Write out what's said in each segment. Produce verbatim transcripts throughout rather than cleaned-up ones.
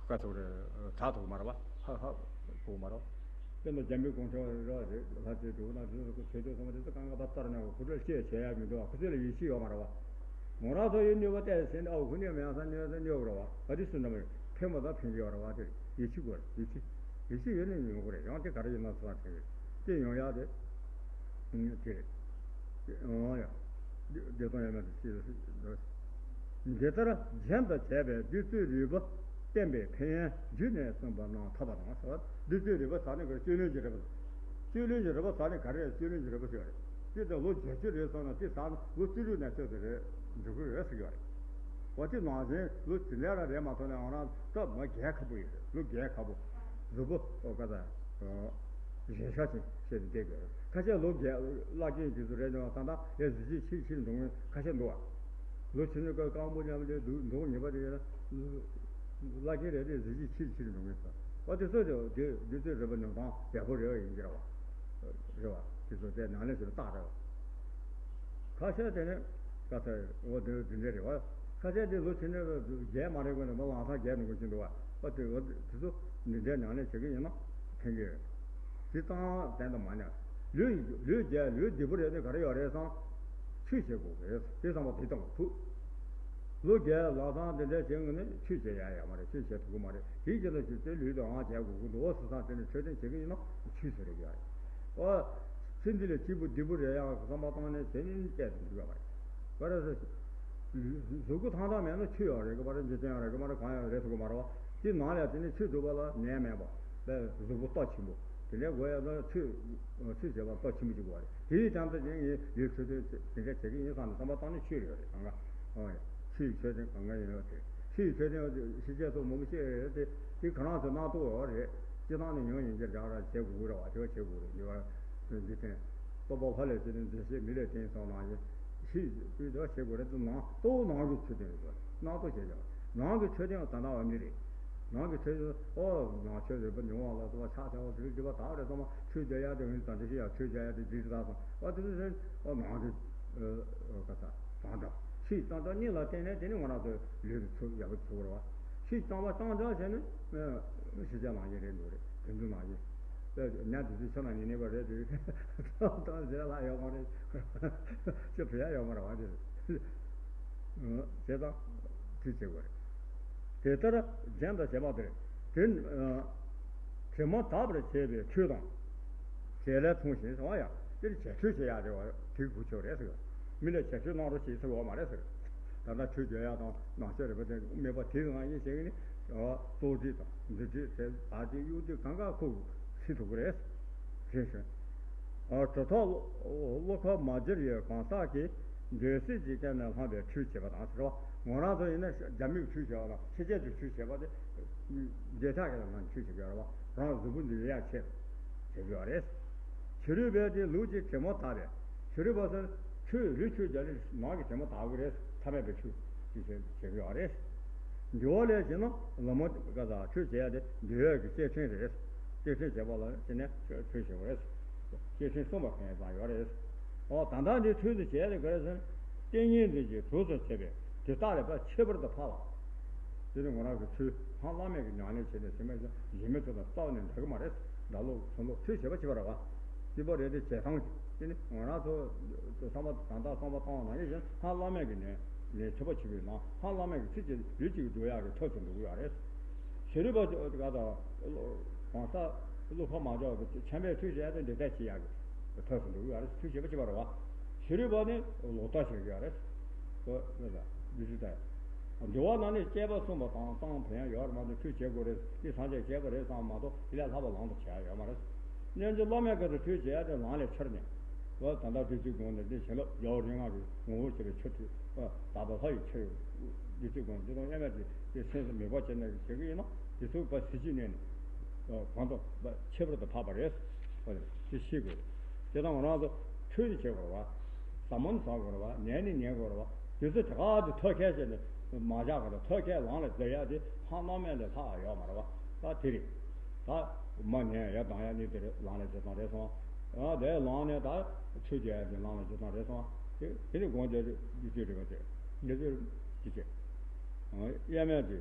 དཀའ་ཐུབ་རེད། དྲག་ཐུབ་མ་རེད་བ། ཧ་ཧ་གོ་མ་རེད་བ། དཔེར་ན་རྒྱ་མི་གུང་ཁྲན་རེད་བ། ལྷ་རྗེ་འགྲོ་ན་དེ་ཚོ་ཆོས་དོན་ཚང་མ་དེ་ཚོ་གང་ག་བ་ལྟར་ན་ཁོ་ཚོས་ཤེས་བྱེད་ཡ་མི་འདུག་བ། ཁོ་ཚོ་ལ་ཡིད་ཆེས་ཡོད་མ་རེད་བ། མོ་རང་ཚོ་ཡོད་ནུས་པ་བལྟས་ཟིན་ཨོ་ཁོ་གནས་མེད་ས་གནས་ས་གནས་རེད་བ། ཨ་དེ་སུ་འདྲ་མ་ཡོད་ཕན་པ་དང་ཕན་གྱི་ཡོད་རེད་བ། དེ་ཡིད་ཆེས་དགོས་རེད། ཡིད་ཆེས་ཡིད་ཆེས་ཡོད་ནས་ཡོང་གི་རེད། ཡང་དེ་ག་རེ་ཡིན་ན་སུ་ལ་ཕན་གི་རེད། དེ་ཡོང་ཡ་དེ་དེ་རེད། ཨོ་ཡ། བདེ་སྟོང་ཡ་མེད་དུ་ཤེས། འདི་ལྟར་རྒྱན་དང་བཅས་པས་བདུད་རྩིའི་རིལ་བུ་བསྟེན་པའི་ཕན་ཡོན་རྒྱུད་ནས་གསུངས་པ་རྣམས་ཐོབ་པ་དང་ཟེར་བ། བདུད་རྩིའི་རིལ་བུ་ཟེར་ནི་ག་རེ། བཅུད་ལེན་གྱི་རིལ་བུ། བཅུད་ལེན་གྱི་རིལ་བུ་ཟེར་ནི་ག་རེ་རེད། བཅུད་ལེན་གྱི་རིལ་བུ་ཟེར་བ་རེད། དེ་ད་ལོ་བརྒྱད་ཅུ་རེད་སོང་ན་དེ་ཟ་ན་ལོ་བཅུ་དྲུག་ནས་ཚོད་དེ་རེད་འགྲོ་གི་རེད་ཟེར་གྱི་ཡོད་རེད། འོ་དེ་ནང་བཞིན་ལོ་དེ་འདྲ་རང་རེད་མ་ཐོན་ན་ང་རང་སྐབས་མ་རྒྱལ་ཁ་པོ་ཡིན་རེད། ལོ་རྒྱལ་ཁ་པོ། གཟུགས་པོ་ཨོ་ག་ད། རྒྱན་ཆ་ཅན་བྱས་ཏེ་བསྡད་དགོས། ཁ་ཤས་ལོ་རྒས་བླ་རྒན་དེ་ཚོ་རེད་འདུག་ད་ལྟ་ཡ་གཟི་བརྗིད་ཆེ་ཆེར་འགྲོ་མཁན་ཁ་ཤས་འདུག་བ། ལོ་ཆེ་ཆུང་སྐབས་སྐམ་པོ་མཉམ་དུ་འདུག་འདུག་ཉེས་པ་དེ་ཡོད་ན། བླ་རྒན་རེད་དེ་གཟི་བརྗིད་ཆེ་ཆེར་འགྲོ་མཁན་ས། འོ་དེ་ཚོ་དེ་དེ་དེ་ཚོའི་རིལ་བུ་ཉོ་སྟངས་ཡག་པོ་རེད་བ། ཡིན་གྱི་རེད་བ། རེད་བ། དེ་ཚོ་དེ་ནང་ལས་ཞིག་ལ་རྟགས་རེད་བ། ཁ་ཤས་དེ་ནས་ཁ་ཚ་འོ་དེ་དེ་འདྲ་རེད་བ། ཁ་ཤས་དེ་ལོ་ཆེ་ནས་རྒས་མ་རེད་དགོས་ནས་མ་ལང་ཚང་རྒས་འགྲོ་གི་འདུག་བ། འོ་དེ་འོ་དེ་ཚོ་འདི་འདྲའི་ནང་ལས་བྱེད་ཀྱི་ཡིན་ན་ཕན་གྱི་རེད། དེ་ཙང་དན་དུ་མ་ཉར། ལུས་ལུས་རྒྱས་ལུས་བདེ་པོ་རེད་དེ་ག་རེ་ཡོད་རེད་བསམ། ཆོས་བྱེད་དགོས་རེད། དེ་བསམ་པ་དེ་བཏང་དགོས་ཐུག་ལོ་རྒས་ལང་ཚང་འདི་འདྲ་བྱེད་དགོས་ནས་ཆོས་བྱེད་ཡ་ཡོད་མ་རེད། ཆོས་བྱེད་ཐུབ་ཀྱི་མ་རེད། དེའི་རྗེས་ལ་ཞུ་ཚེ་ལུས་དང་ཨང་བྱེད་དགོས་ཀྱི་འདུག་འོ་སི་སང་དེ་ནས་འཕྲོད་བསྟེན་བྱེད་ཀྱི་ཡིན་ན་ཆོས་ཟེར་རེ་ཡོད་རེད། ཨོ། ཚེ་འདི་ལ་སྐྱིད་པོ་བདེ་པོ་རེད་ཡང་བསམ་པ་བཏང་ནས་དེ་ནི་སྐད་དུ་འགྲིག་ཡོད་མ་རེད། ག་རེ་ཟེར། གཟུགས་པོ་ཐང་ཐང་མེད་ན་ཆོས་ཡོད་རེད་གི་མ་རེད། འཇིག་རྟེན་ཡོད་རེད་གི་མ་རེད། གང་ཡོད་རེད་ཐུབ་གི་མ་རེད་བ། དེ་ནང་ལ་དེ་ནི་ཆོས་སྒྲུབ་པ་ལ་ནད་མེད་པ། དཔེ་གཟུགས་པོ་ལྟོ་ཆེན་པོ། དེ་འདྲའི་དགོས་ཡ་ལ་ཆོས་ཆོས་བྱེད་པ་ལྟོ་ཆེན་པོ་ཅིག་དགོས་རེད། དེ་ཡི་དམ་དུ་ཅན་ཡིན་ཡོད་ཆོས་དོན་དེ་འདྲ་བྱེད་ཀྱི་ཡིན་བསམ་ནས་བསམ་པ་བཏང་ནས་ཆོས་ཡོད་རེད་གང་ག་ཨོ་ཡ། ཆོས་ཡི་ཆོས་དོན་གང་ག་ཡིན་ཡོད་དེ། ཆོས་ཡི་ཆོས་དོན་ཤེས་བྱ་སོགས་མང་པོ་བཤད་ཡོད་རེད་དེ། དེ་ག་རང་ཚོ་སྣང་རྟོག་ཡོད་རེད། སྤྱི་བཏང་ནས་ཉོན་ཡིན་གྱི་འདྲ་འདྲ་བྱེད་དགོས་རེད་བ། དེ་བ་བྱེད་དགོས་རེད། དེ་བ་འཇིག་རྟེན་རྟོག་པ་ལྷ་ལས་བྱེད་ནས་མཛེས་ཤེས་མི་ལས་བརྟེན་སོང་ནང་བཞིན་ཤེས་དུས་དེ་བ་བྱེད་དགོས་རེད། དེ་ནང་རྟོག་ནང་གི་ཆོས་དོན་རེད། སྣང་རྟོག་བྱེད་ཀྱང་ནང་གི་ཆོས་དོན་ད་ལྟ་བ་མི་རེད། ནང་གི་ཆོས་དོན་ཨོ་ནང་ཆོས་རེད་པ། ཉོན་མོངས་ལ་སོགས་པ་ཆགས་ཆགས་པ་དེ་རིགས་བརྗོད་པ་དག་རེད། ཚང་མ་ཆོས་བརྗོད་ཡ་དེ་འོན་ད་འདི་ཤེས་ཡ་ཆོས་བརྗོད་ཡ་དེ་འདི་ཞིག་ད་སོང་ཨོ་དེ་ཚོ་ཨོ་ནང་གི་ཨོ་ག་ས་གཙང་སྦྲ། ཕྱིའི་གཙང་སྦྲ་གཉིས་ལ་བརྟེན་ནས་དེ་ནི་ང་རང་ཚོའི་ལུས་ལ་ཚུར་ཡག་པོ་བྱེད་དགོས་རེད་བ། ཕྱིའི་གཙང་པ་གཙང་སྦྲ་བྱས་ནས་ཨ་ཤི་ཆ་ནང་བཞིན་རེད་འདུག་རེད། དེ་ཚོ་ནང་བཞིན་ཨ་ཉ་དེ་ཚོའི་ཆ་ནང་ཉིན་ནས་པ་རེད་དེ་ད་ཟེར་ལ་ཡོད་མ་རེད། ཅི་བྱེད་ཡ་ཡོད་མ་རེད་བ། དེ་རེད། བྱས་ཙང་དེ་བྱེད་དགོས་རེད། དེ་ལྟར་རྒྱན་དང་བཅས་པ་དེར་དེ་དྲི་མ་དག་པར་བྱེད་པའི་ཆོས་དང་། བྱེད་ལས་མཚུངས་ཤིང་ཟེར་བ་ཡང་དེར་བྱེད་ཆོས་བྱེད་ཡག་དེ་བ་དེ་གུ་ཆོད་རེད་ཟེར། མི་ལ་བྱེད་ཆོས་གནང་རོགས་བྱེད་ཟེར་བ་མ་རེད་ཟེར། ད་ལྟ་ཆོས་བརྗོད་ཡག་དང་ནང་ཆོས་རེད་པ་དེ་མེད་པ་དེ་ང་ཡིན་ཞེས་ནི་ལྟོ་ཁྲིད་དང་འདི་ཁྲིད་དེ་ད་ཅིག་གཡུག་དེ་གང་ག་ཁུག་སྲིད་ཐུབ་ཀྱི་རེད། དེ་བཞིན། གྲུབ་ཐོབ་བློ་ཁོག་མ་བསྒྱུར་བའི་གང་ཟག་གིས་འདོད་སྲེད་ཀྱི་སྐྱོན་ནས་བསླངས་པའི་ཁྲུས་བྱེད་པ་དང་ཟེར་བ། ང་རང་ཚོ་ཡིན་ན་རྒྱ་མིས་ཁྲུས་བྱེད་པ་དང་ཕྱི་རྒྱལ་གྱི་ཁྲུས་བྱེད་པ་དེ་འདོད་ཆགས་ཀྱི་ལམ་ནས་ཁྲུས་བྱེད་ཀྱི་ཡོད་རེད་བ། རང་གཟུགས་པོ་འདི་ཡག་ཆེད་བྱེད་ཀྱི་ཡོད་རེད། ཕྱི་རོལ་པས་དེ་ལུས་ཀྱི་དྲི་མ་དག་པས། ཕྱི་རོལ་པ་ཚོས་ཆོས་ལུས་ཆོས་བརྒྱབ་ནས་ནང་གི་དྲི་མ་དག་གི་རེད། ཐ་མལ་པའི་ཆོས་ཀྱི་ཆོས་བྱེད་ཀྱི་ཡོད་རེད། འདུལ་བ་ལས་བྱེད་ན་ལམ་མོ་ག་ས་ཆོས་བྱེད་ཡ་དེ་འདུལ་བའི་གི་སྐྱེ་ཕྲེང་རེད། སྐྱེ་ཕྲེང་བྱེད་པ་ལ་བྱས་ནས་ཆོས་བྱེད་དགོས་རེད། སྐྱེ་ཕྲེང་གསུངས་པ་གང་ཡང་ཡོད་རེད། ཨོ་ད་ལྟ་འདི་ཆོས་སུ་བྱས་ཏེ་ག་རེ་ཟེར། ཏིང་ངེ་འཛིན་གྱི་གྲོགས་སུ་བྱས་པས་དེ་ལྟ་རེ་ཕར་ཁྱད་པར་དུ་འཕགས་པ། དེ་ནི་ང་རང་གི་ཆོས་ཧང་བླ་མེད་ཀྱི་ཉམས་ལེན་བྱས་ནས་ཟིན་མེད་ཀྱང་གཞན་མི་ཚོ་དང་རྩ་བ་ནས་འདྲ་གི་མ་རེད། འདྲ་ལོག་མཚུངས་ལོག་ཆོས་བྱེད་པ་བྱེད་པ་རེད་བ། སྲིད་པ་རེད་དེ་བྱེད་སྟངས་ཀྱི་དེ་ནི་ང་རང་ཚོ་བསམ་པ་དང་ད་བསམ་པ་བཏང་བ་ནང་བཞིན་ཧང་བླ་མེད་ཀྱི་ནས་ལས་ཐུབ་པ་བྱེད་པའི་ནང་ཧང་བླ་མེད་ཀྱི་ཚིག་གཅིག་ལུས་གཅིག་གིས་འགྲོ་ཡག་གི་ཐབས་སུ་འགྲོ་གི་ཡོད་རེད། ཕྱི་རོལ་པ་ག་དང་གང་ཟག་བློ་ཁ་མ་འཇོག་པའི་ཆམ་པའི་ཁྲུས་བྱས་ཏེ་འདི་ལྟར་བྱེད་ཡག་གི་ཐབས་སུ་འགྲོ་གི་ཡོད་རེད། ཁྲུས་བྱེད་པ་བྱེད་པ་རེད་བ། ཕྱི་རོལ་པ་ནི་ལོག་ལྟ་བྱེད་ཀྱི་ཡོད་རེད། ལུས་ཅི་ལྟར། འདུལ་བ་ནང་ནས་བཅས་པ་གསུངས་པ་དང་བཏང་བ་ཡང་ཡོད་རེད་མ་གཏོགས་ཁྲུས་བྱེད་དགོས་རེད་འདི་ཐམས་ཅད་བྱས་པ་རེད་ཙམ་མ་གཏོགས་དེ་ལས་ལྷག་པ་ལམ་དུ་བྱས་ཡོད་མ་རེད། སྙན་བརྒྱུད་བླ་མེད་ཀྱི་ཁྲུས་བྱས་ཏེ་ལམ་ལས་ཕྱིར་ནས། ད་ལྟ་བདུད་རྩིའི་སྒོ་ནས་འདི་བྱིན་རླབས་རྒྱལ་བ་རིགས་ལྔ་གི་ངོ་བོར་བྱས་པའི་ཆུ་ཁྲུས་དག་པ་ལྷ་ཡི་ཆུ་བདུད་རྩིའི་སྒོ་ནས་འདི་དང་དབྱེར་མེད་ཀྱི་དེ་སེམས་སུ་མོས་པ་བྱས་ནས་བྱེད་ཀྱི་ཡིན་ན་དེ་ཚོ་བ་གཟི་བརྗིད་གནས་ནས་གང་དུ་བ་ཁྱད་པར་དུ་འཕགས་པ་རེད། དེ་ཤེས་དགོས། དེ་དང་ང་རང་ཚོ་ཁྲུས་ནི་བྱེད་དགོས་རེད་བ། ཟ་མ་ནི་ཟ་དགོས་རེད་བ། ཉལ་ནི་ཉལ་དགོས་རེད་བ། དེ་ཚོ་དེ་ག་དུ་ཐོད་རྒལ་བྱས་ནས་མ་བཞག་ག་ཐོད་རྒལ་ལམ་ལ་སྡོད་ཡ་དེ་ཧང་བླ་མེད་ལས་ལྷག་ཡོད་མ་རེད་བ། ད་དེ་རེད། ད་མ་ཉལ་ཡ་ལྡང་ཡ་ནི་དེ་རེད། ལམ་ལ་བྱེད་སྟངས་རེད་སོང་། ཨ་དེ་ལམ་ནས་ད་ཆོས་བྱེད་ཡ་དེ་ལམ་ལ་བྱེད་སྟངས་རེད་སོང་། དེ་དེ་ནི་དགོངས་འགལ་རེད། དེ་ཆོས་རེད་བ། དེ་འདི་ཚོ་དེ་བྱེད། དབྱེར་མེད་དེ།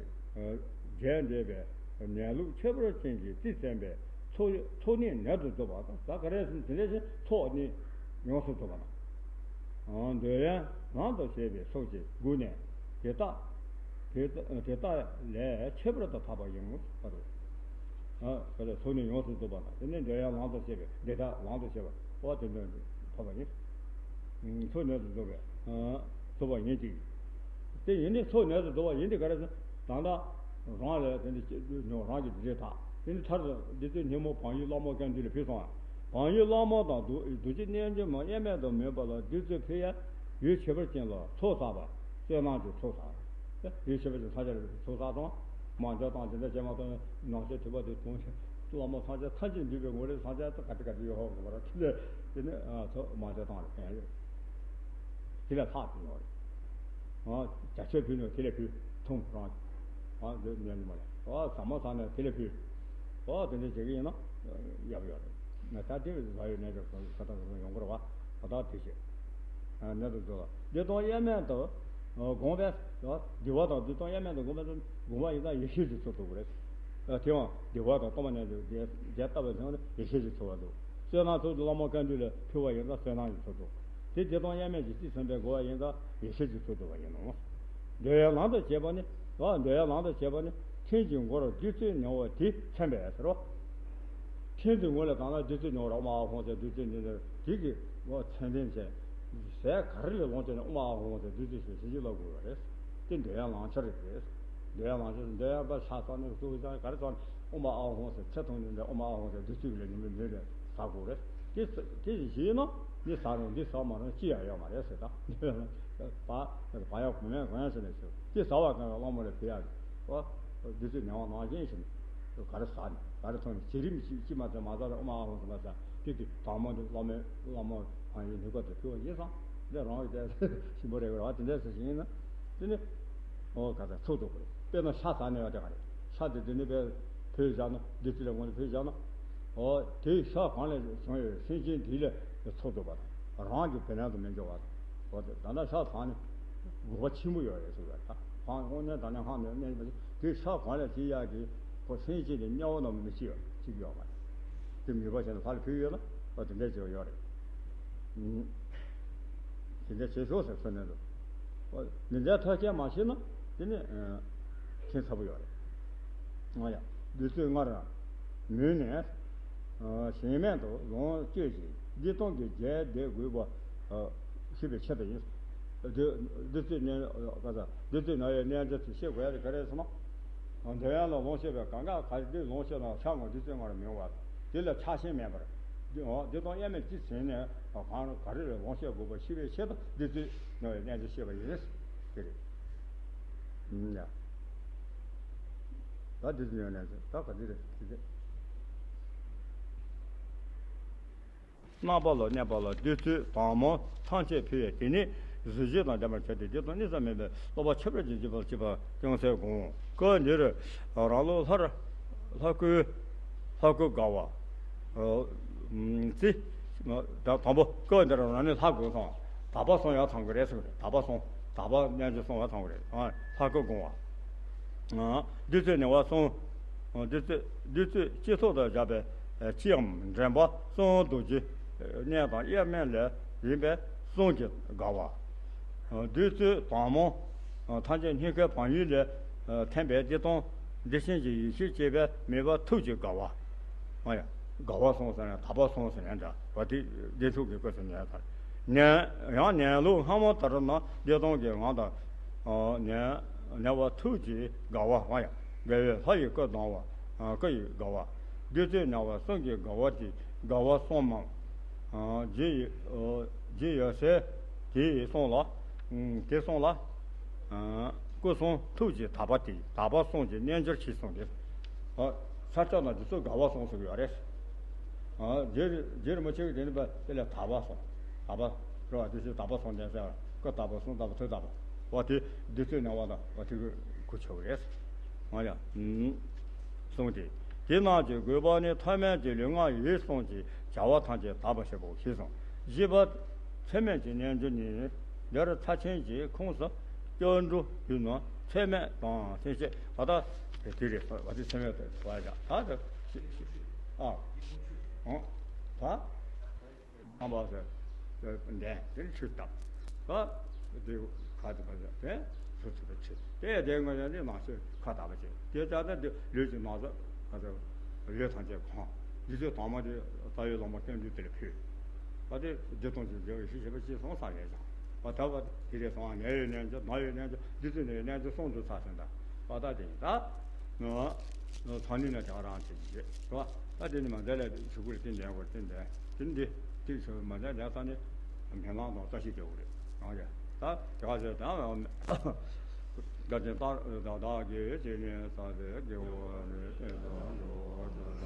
བྱས་འདས་པའི་གནས་ལུགས་ཁྱད་པར་ཅན་གྱི་རྩིས་མཚན་པའི་ཚོགས་ཚོགས་གཉིས་ནད་དུ་རྫོགས་པ་དང་། ད་ག་རེ་ཟེར་ན་དེ་འདྲ་ཞིག་ཚོགས་གཉིས་ཡོངས་སུ་རྫོགས་པ་དང་། འདོད་ཡོན་ལམ་དུ་བྱེད་པའི་ཚོགས་ཀྱི་སྒོ་ནས་དེ་དག་དེ་དག་དེ་དག་ལས་ཁྱད་པར་དུ་འཕགས་པ་ཡིན་ནོ། ཨ་རེ། ཚོགས་གཉིས་ཡོངས་སུ་རྫོགས་པ་དང་། དེ་ནས་འདོད་ཡོན་ལམ་དུ་བྱེད་པའི་དེ་དག་ལམ་དུ་བྱེད་པ་འོ་དེ་འདོད་འཕགས་པ་ཡིན། ཚོགས་གཉིས་ནད་དུ་རྫོགས་པའི་རྫོགས་པ་ཡིན་གཅིག་དེ་ཡིན་ཏེ། ཚོགས་གཉིས་ནད་དུ་རྫོགས་པ་ཡིན་ཏེ་ག་རེ་ཟེར་ན། ད་ལྟ་རང་ལ་དེ་འདྲ་སྐྱེས་དུས་ཉོ་རང་གི་འདི་རེད་ད། དེ་ནི་མཐར་བདུད་རྩི་སྙིང་པོ་བག་ཡོད་གླང་མོ་ཀན་ཏུ་ལ་ཕུལ་སོང་ང་། བག་ཡོད་གླང་མོ་དང་བདུད་བདུད་ཀྱི་རྣལ་འབྱོར་མ་དབྱེར་མེད་དུ་མོས་པ་ལ་བདུད་རྩི་ཕུལ་ཡ་ཡུལ་ཁྱད་པར་ཅན་ལ་ཚོགས་བསགས་པ། བསོད་ནམས་ཀྱི་ཚོགས་བསགས། ཡུལ་ཁྱད་པར་ཅན་ཐམས་ཅད་ལ་ཚོགས་བསགས་སོང་། མང་སྦྱོར་བཏང་། དེ་འདྲ་བྱས་མ་གཏོགས་ནགས་ཚལ་དུད་པ་དེ་དོན་ཅིག་གླང་མོ་ཐམས་ཅད་ཐམས་ཅད་འདུས་པའི་ངོ་རིས་ཐམས་ཅད་ག་དེ་ག་དེ་ཡོད་ཧོ་གོ་བ་ར། དེ་ནས་དེ་ནས་ཚོགས་མང་སྦྱོར་བཏང་ལ་ཕན་ཡོད། དེ་ལ་ལྷག་ཏུ་ཡོད་རེད། ཨ། བྱ་ཆོས་ཕུལ་ནས་དེ་ལས་ཕུལ་ཐུང་རང་། ཨ། འདི་ཉན་གྱི་མ་རེད། ཨ། ཟ་མ་ཟ་ནས་དེ་ལས་ཕུལ། ཨ། དེ་འདྲ་བྱེད་ཀྱི་ཡིན་ན་ཡག་པོ་ཡོད་རེད། ང་ད་དེ་བཟའ་ཡོད་ནས་ཀྱང་ཁ་ཐག་རིང་ཡོང་གི་རེད་བ། ད་ལྟ་དེ་བྱེད། ཨ། ནད་དུ་འཛུལ་ལ་བདེ་སྟོང་དབྱེར་མེད་དུ་བསྒོམས་པས། བདེ་བ་དང་བདེ་སྟོང་དབྱེར་མེད་དུ་བསྒོམས་པས་བསྒོམས་པ་ཡིན་ཙང་ཡེ་ཤེས་ཀྱི་ཚོགས་ཐོབ་ཀྱི་རེད། ཨ། དེའང་བདེ་བ་དང་སྟོང་པ་ཉིད་དུ་བདེ་བདེ་ལྟ་བུ་ཡིན་ན་ཡེ་ཤེས་ཀྱི་ཚོགས་པ་འདུག་བསོད་ནམས་ཚོགས་ཀྱི་བླ་མ་ཀན་ཏུ་ལ་ཕུལ་བ་ཡིན་ཙང་བསོད་ནམས་ཀྱི་ཚོགས་འདུག་དེ་བདེ་སྟོང་དབྱེར་མེད་ཀྱི་རྩིས་ཟིན་པའི་དགོས་པ་ཡིན་ཙང་ཡེ་ཤེས་ཀྱི་ཚོགས་འདུག་པ་ཡིན་ནོ། འདོད་ཡོན་ལམ་དུ་བྱེད་པ་ནི། འོ། འདོད་ཡོན་ལམ་དུ་བྱེད་པ་ནི་ཁྲིམས་ཀྱི་སྒོར་བདུད་རྩི་མྱོང་བ་དེ་མཚོན་པས་ཟེར་རོ། ཁྲིམས་ཀྱི་སྒོ་ལ་གང་ལ་བདུད་རྩི་མྱོང་བར་ཨོཾ་ཨཱཿཧཱུྃ་ཟེར་བདུད་རྩི་འདི་འདིར་དེ་གི་འོ་མཚོན་དོན་བྱས། ཟས་ག་རེ་ལས་ལོངས་ཀྱང་ནི་ཨོཾ་ཨཱཿཧཱུྃ་ཟེར་བདུད་རྩི་ཞེས་བྱིན་གྱིས་བརླབ་དགོས་པ་རེད། དེ་འདོད་ཡོན་ལམ་ཁྱེར་རེད། འདོད་ཡོན་ལམ་ཁྱེར། འདོད་ཡོན་པ་ཆ་ཚང་ནས་སུ་ཡང་ག་རེ་ཚང་ཨོཾ་ཨཱཿཧཱུྃ་ཟེར་ཚེ་ཐུང་ནས་འདི་ཨོཾ་ཨཱཿཧཱུྃ་ཟེར་བདུད་རྩི་ལས་ཉིན་མོ་ཉིན་རེ་ཟ་དགོས་རེད། དེ་དེ་བཞིན་ན་འདི་ཟ་རུང་འདི་ཟ་མ་རུང་ཅི་ཡང་ཡོད་མ་རེད་ཟེར་ད། བ་བ་ཡག་གོང་ཡང་གོང་ཡང་ཟེར་ནས་ཟེར། དེ་ཟ་བ་གང་ག་གླང་མོ་ལ་ཕུལ་ཡག་གི། ཨོ། བདུད་རྩི་ནང་བ་ནང་བཞིན་ཞིག་ག་རེ་ཟ་ནས་ག་རེ་འཐུང་ནས་བྱི་རིམ་ཅིག་ཅི་མ་ཟ་མ་ཟ་རུང་ཨོཾ་ཨཱཿཧཱུྃ་ཟེར་མ་ཟ། དེ་དེ་དང་མོ་འདི་བླ་མའི་བླ་མ་བག་ཡོད་ནུས་པ་དེ་ཕུལ་བ་ཡིན་ཙང་འདི་རང་གི་དེ་ཞིམ་པོ་རེད་བ། དེ་འདྲ་ཟེར་ཞིག་ཡིན་ན། དེ་ནི། ཨོ་ག་ཚ་ཚུགས་འདུག་པ་རེད། དཔེར་ན་ཤ་ཟ་ནས་ཡོད་དེ་ག་རེད། ཤ་དེ་དེ་ནི་དཔེ་ཕུལ་བཞག་ན་བདུད་རྩི་ལ་ངོ་ནས་ཕུལ་བཞག་ན། ཨོ་དེའི་ཤ་གང་ལས་བྱུང་ཡོད་སེམས་ཅན་དེ་ལས་ཚུགས་འདུག་པ་དང་། རང་གི་བེ་ལན་དུ་མི་འགྱུར་བ་དང་། ཨོ་དེ་ད་ལྟ་ཤ་ཟ་ནས་དགོས་པ་ཆེན་པོ་ཡོད་རེད་ཟེར་བ་ད། ཧང་དངོས་གནས་དྲང་གནས་ཧང་ནས་གནས་པ་དེ་ཤ་གང་ལས་བྱེད་ཡག་གི་ཁོ་སེམས་ཅན་དེ་དམྱལ་བ་ནང་མི་སྐྱེ་བ་གཅིག་ཡོད་མ་རེད། དེ་མོས་པ་བྱས་ན་ཕར་ལ་ཕུལ་ཡོད་ལ་ཨོ་དེ་འདྲ་བྱེད་ཡོད་རེད། དེ་འདྲ་བྱེད་ཤོག་ཟེར་ཚུལ་ནས་འདུག་འདི་འདྲའི་ཐབས་ཤེས་མ་ཤེས་ན་དེ་ནི་ཁྱད་མཚར་པོ་ཡོད་རེད། ང་ཡང་བདུད་རྩི་ལྔར་མོས་ནས་ཞེན་མེད་དུ་ལོངས་སྤྱོད་ཅིང་བདེ་སྟོང་གི་རྒྱས་འདེབས་དགོས་པ་ཞུས་པའི་ཆེད་དུ་ཡིན། བདུད་བདུད་རྩི་ནི་ག་ས་བདུད་རྩི་ན་ཡི་རྣལ་འབྱོར་ཚོས་ཤེས་དགོས་ཡ་དེ་ག་རེ་ཟེར་ན། འདོད་ཡོན་ལ་ལོངས་སྤྱོད་པའི་གང་ག་ག་རེ་ལོངས་སྤྱོད་ན་ཆ་ངོ་བདུད་རྩི་ལྔར་མོས་པ་དེ་ལ་ཆགས་ཞེན་མེད་པར། འདི་འོ་འདི་དང་དབྱེར་མེད་ཅི་ཟིན་ནས་གང་ག་རེ་ལ་ལོངས་སྤྱོད་དགོས་པ་ཤེས་པའི་ཆེད་དུ་བདུད་རྩི་ན་ཡི་རྣལ་འབྱོར་བཤད་པ་ཡིན། དེ་རེད། ཡ། ད་བདུད་རྩི་ན་ཡི་རྣལ་འབྱོར་ད་ག་འདི་རེད་དེ་རེད། རྣམ་པ་ལ་གནས་པ་ལ་བདུད་རྩི་དང་མོ་ཐམས་ཅད་ཕུལ་བས་དེ་ནི་གཟི་བརྗིད་དང་ལྡན་པར་བྱས་ཏེ་བདེ་སྟོང་གནས་ས་མེད་པའི་རྟོགས་པ་ཁྱད་པར་ཅན་བརྗིད་པར་བྱེད་པ་ཅུང་ཟད་དགོངས། སྐབས་འདིར་རང་ལུགས་ལྷར་ལྷ་སྐུ་ལྷ་སྐུ་དགའ་བ། རྩི། དང་པོ་སྐབས་འདིར་རང་ལུགས་ལྷ་དགོས་སོང་། དག་པ་གསུམ་ཡང་ཚང་གི་རེད་ཟེར་གི་རེད། དག་པ་གསུམ་དག་པ་རྣལ་འབྱོར་གསུམ་ཡང་ཚང་གི་རེད། ལྷ་སྐུ་དགོངས་པ། བདུད་རྩི་ནི་བ་གསུམ། བདུད་རྩི་བདུད་རྩི་སྤྱི་ཚོགས་དང་སྦྱར་བའི་སྤྱིའམ་འདྲེན་པ་གསུམ་རྡོ་རྗེ་གནས་དང་དབྱེར་མེད་ལས་ཡིན་པས་གསུམ་གྱིས་དགའ་བ། བདུད་རྩི་དང་མོ་ཐམས་ཅད་སྙིང་གའི་བག་ཡོད་ལས་ཐོན་པའི་བདེ་སྟོང་བདེ་ཆེན་གྱི་ཡེ་ཤེས་སྐྱེས་པས་མོས་པ་ཐུགས་ཀྱིས་དགའ་བ། ཨ་ཡ། དགའ་བ་གསུམ་ཟེར་ནས་དག་པ་གསུམ་ཟེར་ནས་འདྲ་བ་དེ་བདེ་ཐུགས་ཀྱི་སྐུ་ཟེར་ནས་ད། ནས་ཡང་ནས་ལུགས་སྔ་མ་ལྟར་ན་བདེ་སྟོང་གི་ངང་དང་། ནས་ནས་བ་ཐུགས་ཀྱི་དགའ་བ། ཨ་ཡ། དགའ་བའི་ལྷ་ཡི་སྐུ་ལྡང་བ། སྐུ་ཡི་དགའ་བ། བདུད་རྩི་ནས་བ་གསུམ་གྱི་དགའ་བ་དེ་དགའ་བ་གསུམ་མམ། རྗེ་ཡི་རྗེ་ཡབ་སྲས་དེ་ཡི་གསུང་ལ། དེ་གསུང་ལ། སྐུ་གསུང་ཐུགས་ཀྱི་དག་པ་དེ་དག་པ་གསུམ་གྱི་རྣལ་འབྱོར་ཆེ་གསུངས་ཏེ། ས་སྐྱ་ན་འདི་ཚོ་དགའ་བ་གསུམ་ཟེར་གྱི་ཡོད་རེད། རྗེ་རྗེ་རིན་པོ་ཆེ་གིས་དེ་ནི་པ་དེ་ལས་དག་པ་གསུམ། དག་པ་རེད་བ། དེ་ཚོ་དག་པ་གསུམ་ལྡན་ཟེར་བ་སྐུ་དག་པ་གསུང་དག་པ་ཐུགས་དག་པ་བ་དེ་བདུད་རྩི་ནས་བ་དང་བ་དེ་གི་གུ་ཆོག་རེད། ང་ཡ། གསུངས་ཏེ། དེ་རྣམས་ཀྱི་དགོས་པ་ནི་ཐ་མལ་གྱི་ལུས་ངག་ཡིད་གསུམ་གྱི་བྱ་བ་ཐམས་ཅད་དག་པར་བྱེད་པའོ་ཞེས་གསུངས། བཞི་པ་ཚད་མེད་ཀྱི་རྣལ་འབྱོར་ནི། འདིར་ཚར་ཆེན་གྱི་ཁོངས་སུ་སྐྱབས་འགྲོ་ཡོད་ན་ཚད་མེད་དང་ཚད་ཤེས་པ་དག་དེ་རེད། བ་དེ་ཚེ་མེད་དུ་བ་ཡ་ད་ད་ཤི་ཤི་ཨ་ཨོ་ད་ཨ་བ་ཟེར་འདན་དེ་ནི་ཆུ་བཏབ་ད་དེ་ཁ་དེ་བ་ཟེར་དེ་ཆུ་ཚུགས་པའི་ཆུ་དེ་དེ་ང་ཡང་ནི་ནང་ཆུ་ཁ་བཏབ་པ་བྱེད་དེ་ལྟ་ན་དེ་ལུས་ཀྱི་ནང་ཟག་ཁ་ཟེར་ལུས་ཐམས་ཅད་གང་འདི་ཚོའི་དྭངས་མ་དེ་རྩ་བའི་བླ་མ་ཀུན་འདུས་དེ་ལ་ཕུལ། བ་དེ་བདེ་སྟོང་གི་འབྱོར་བའི་ཤེས་བྱ་བ་ཅི་སོང་བསམ་ཡས་ཀྱང་བ་ད་བ་དེ་རེད་སོང་ནད་ཡོད་ནད་འཇོག་ན་ཡོད་ནད་འཇོག་འདི་ཚོ་ནད་ཡོད་ནད་འཇོག་སོང་འདུག་ཚ་སོང་ད་བ་ད་དེ་ཡིན་ད་ཚང་ནི་ན་དེ་ག་རང་བྱེད་ཀྱི་རེད་བ། ད་དེ་ནི་མ་མཛད་ལས་ཞུ་གུ་རེ་བསྟན་ལྡན་གོ་བསྟན་ལྡན་དེ་འདི་དེ་ཞུ་མ་མཛད་ལས་ས་ནི་མི་ལང་དང་བཀྲ་ཤིས་རྒྱལ་པོ་རེད་རང་རེད་ད་དེ་ག་ཚོད་དང་། བདག་ཅན་བདག་བདག་གིས་ཇི་སྙེད་བསགས་པའི་དགེ་བ་ནི། དེ་དག་འགྲོ་བ་དང་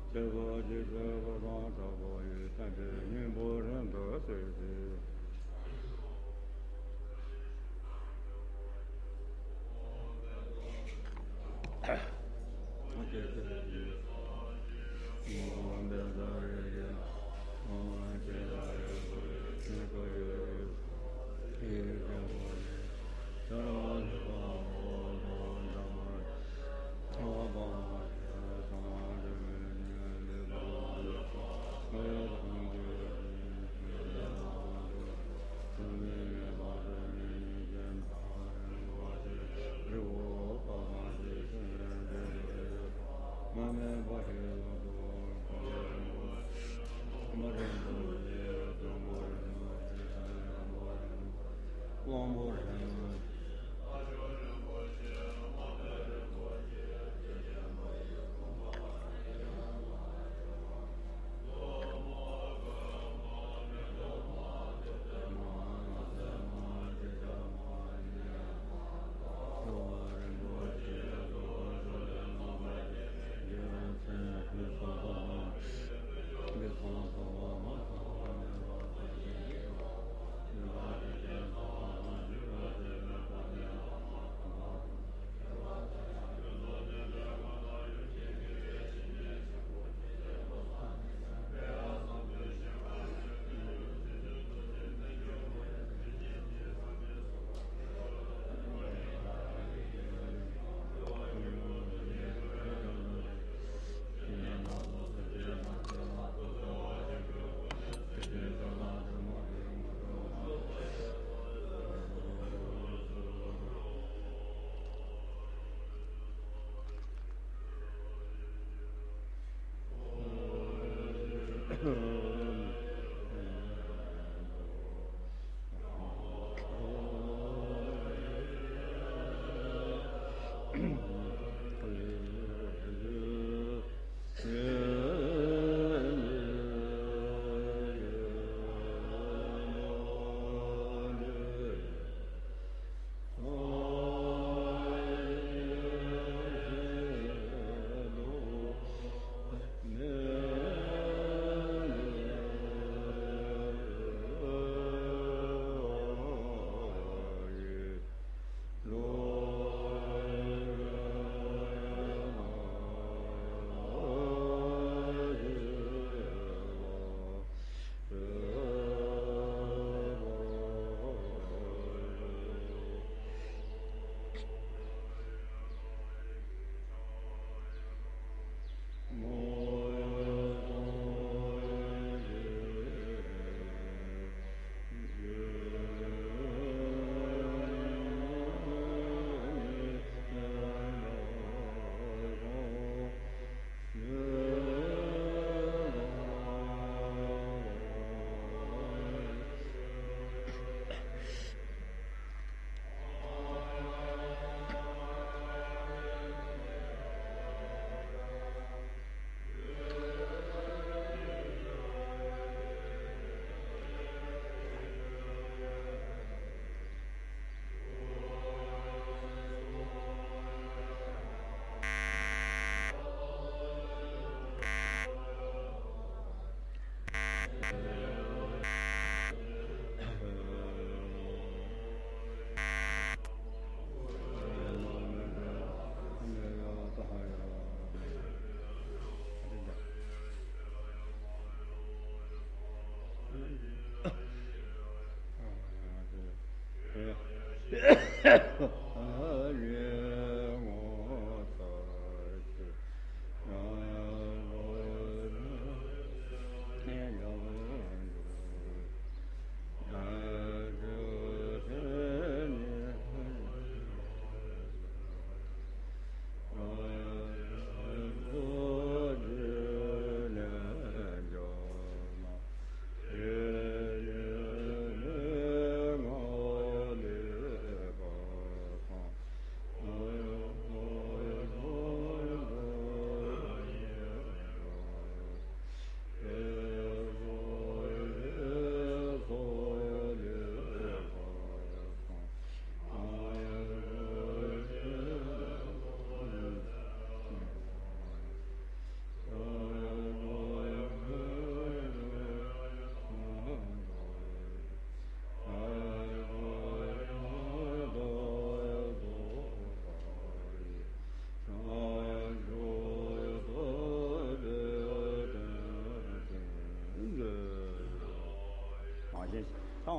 བྲལ་བ་ཅིག་ཐོས་པ་དང་གྲགས་པ་ཡིས། བསྟན་པའི་སྙིང་པོ་རིང་དུ་གསལ་ཞིང་།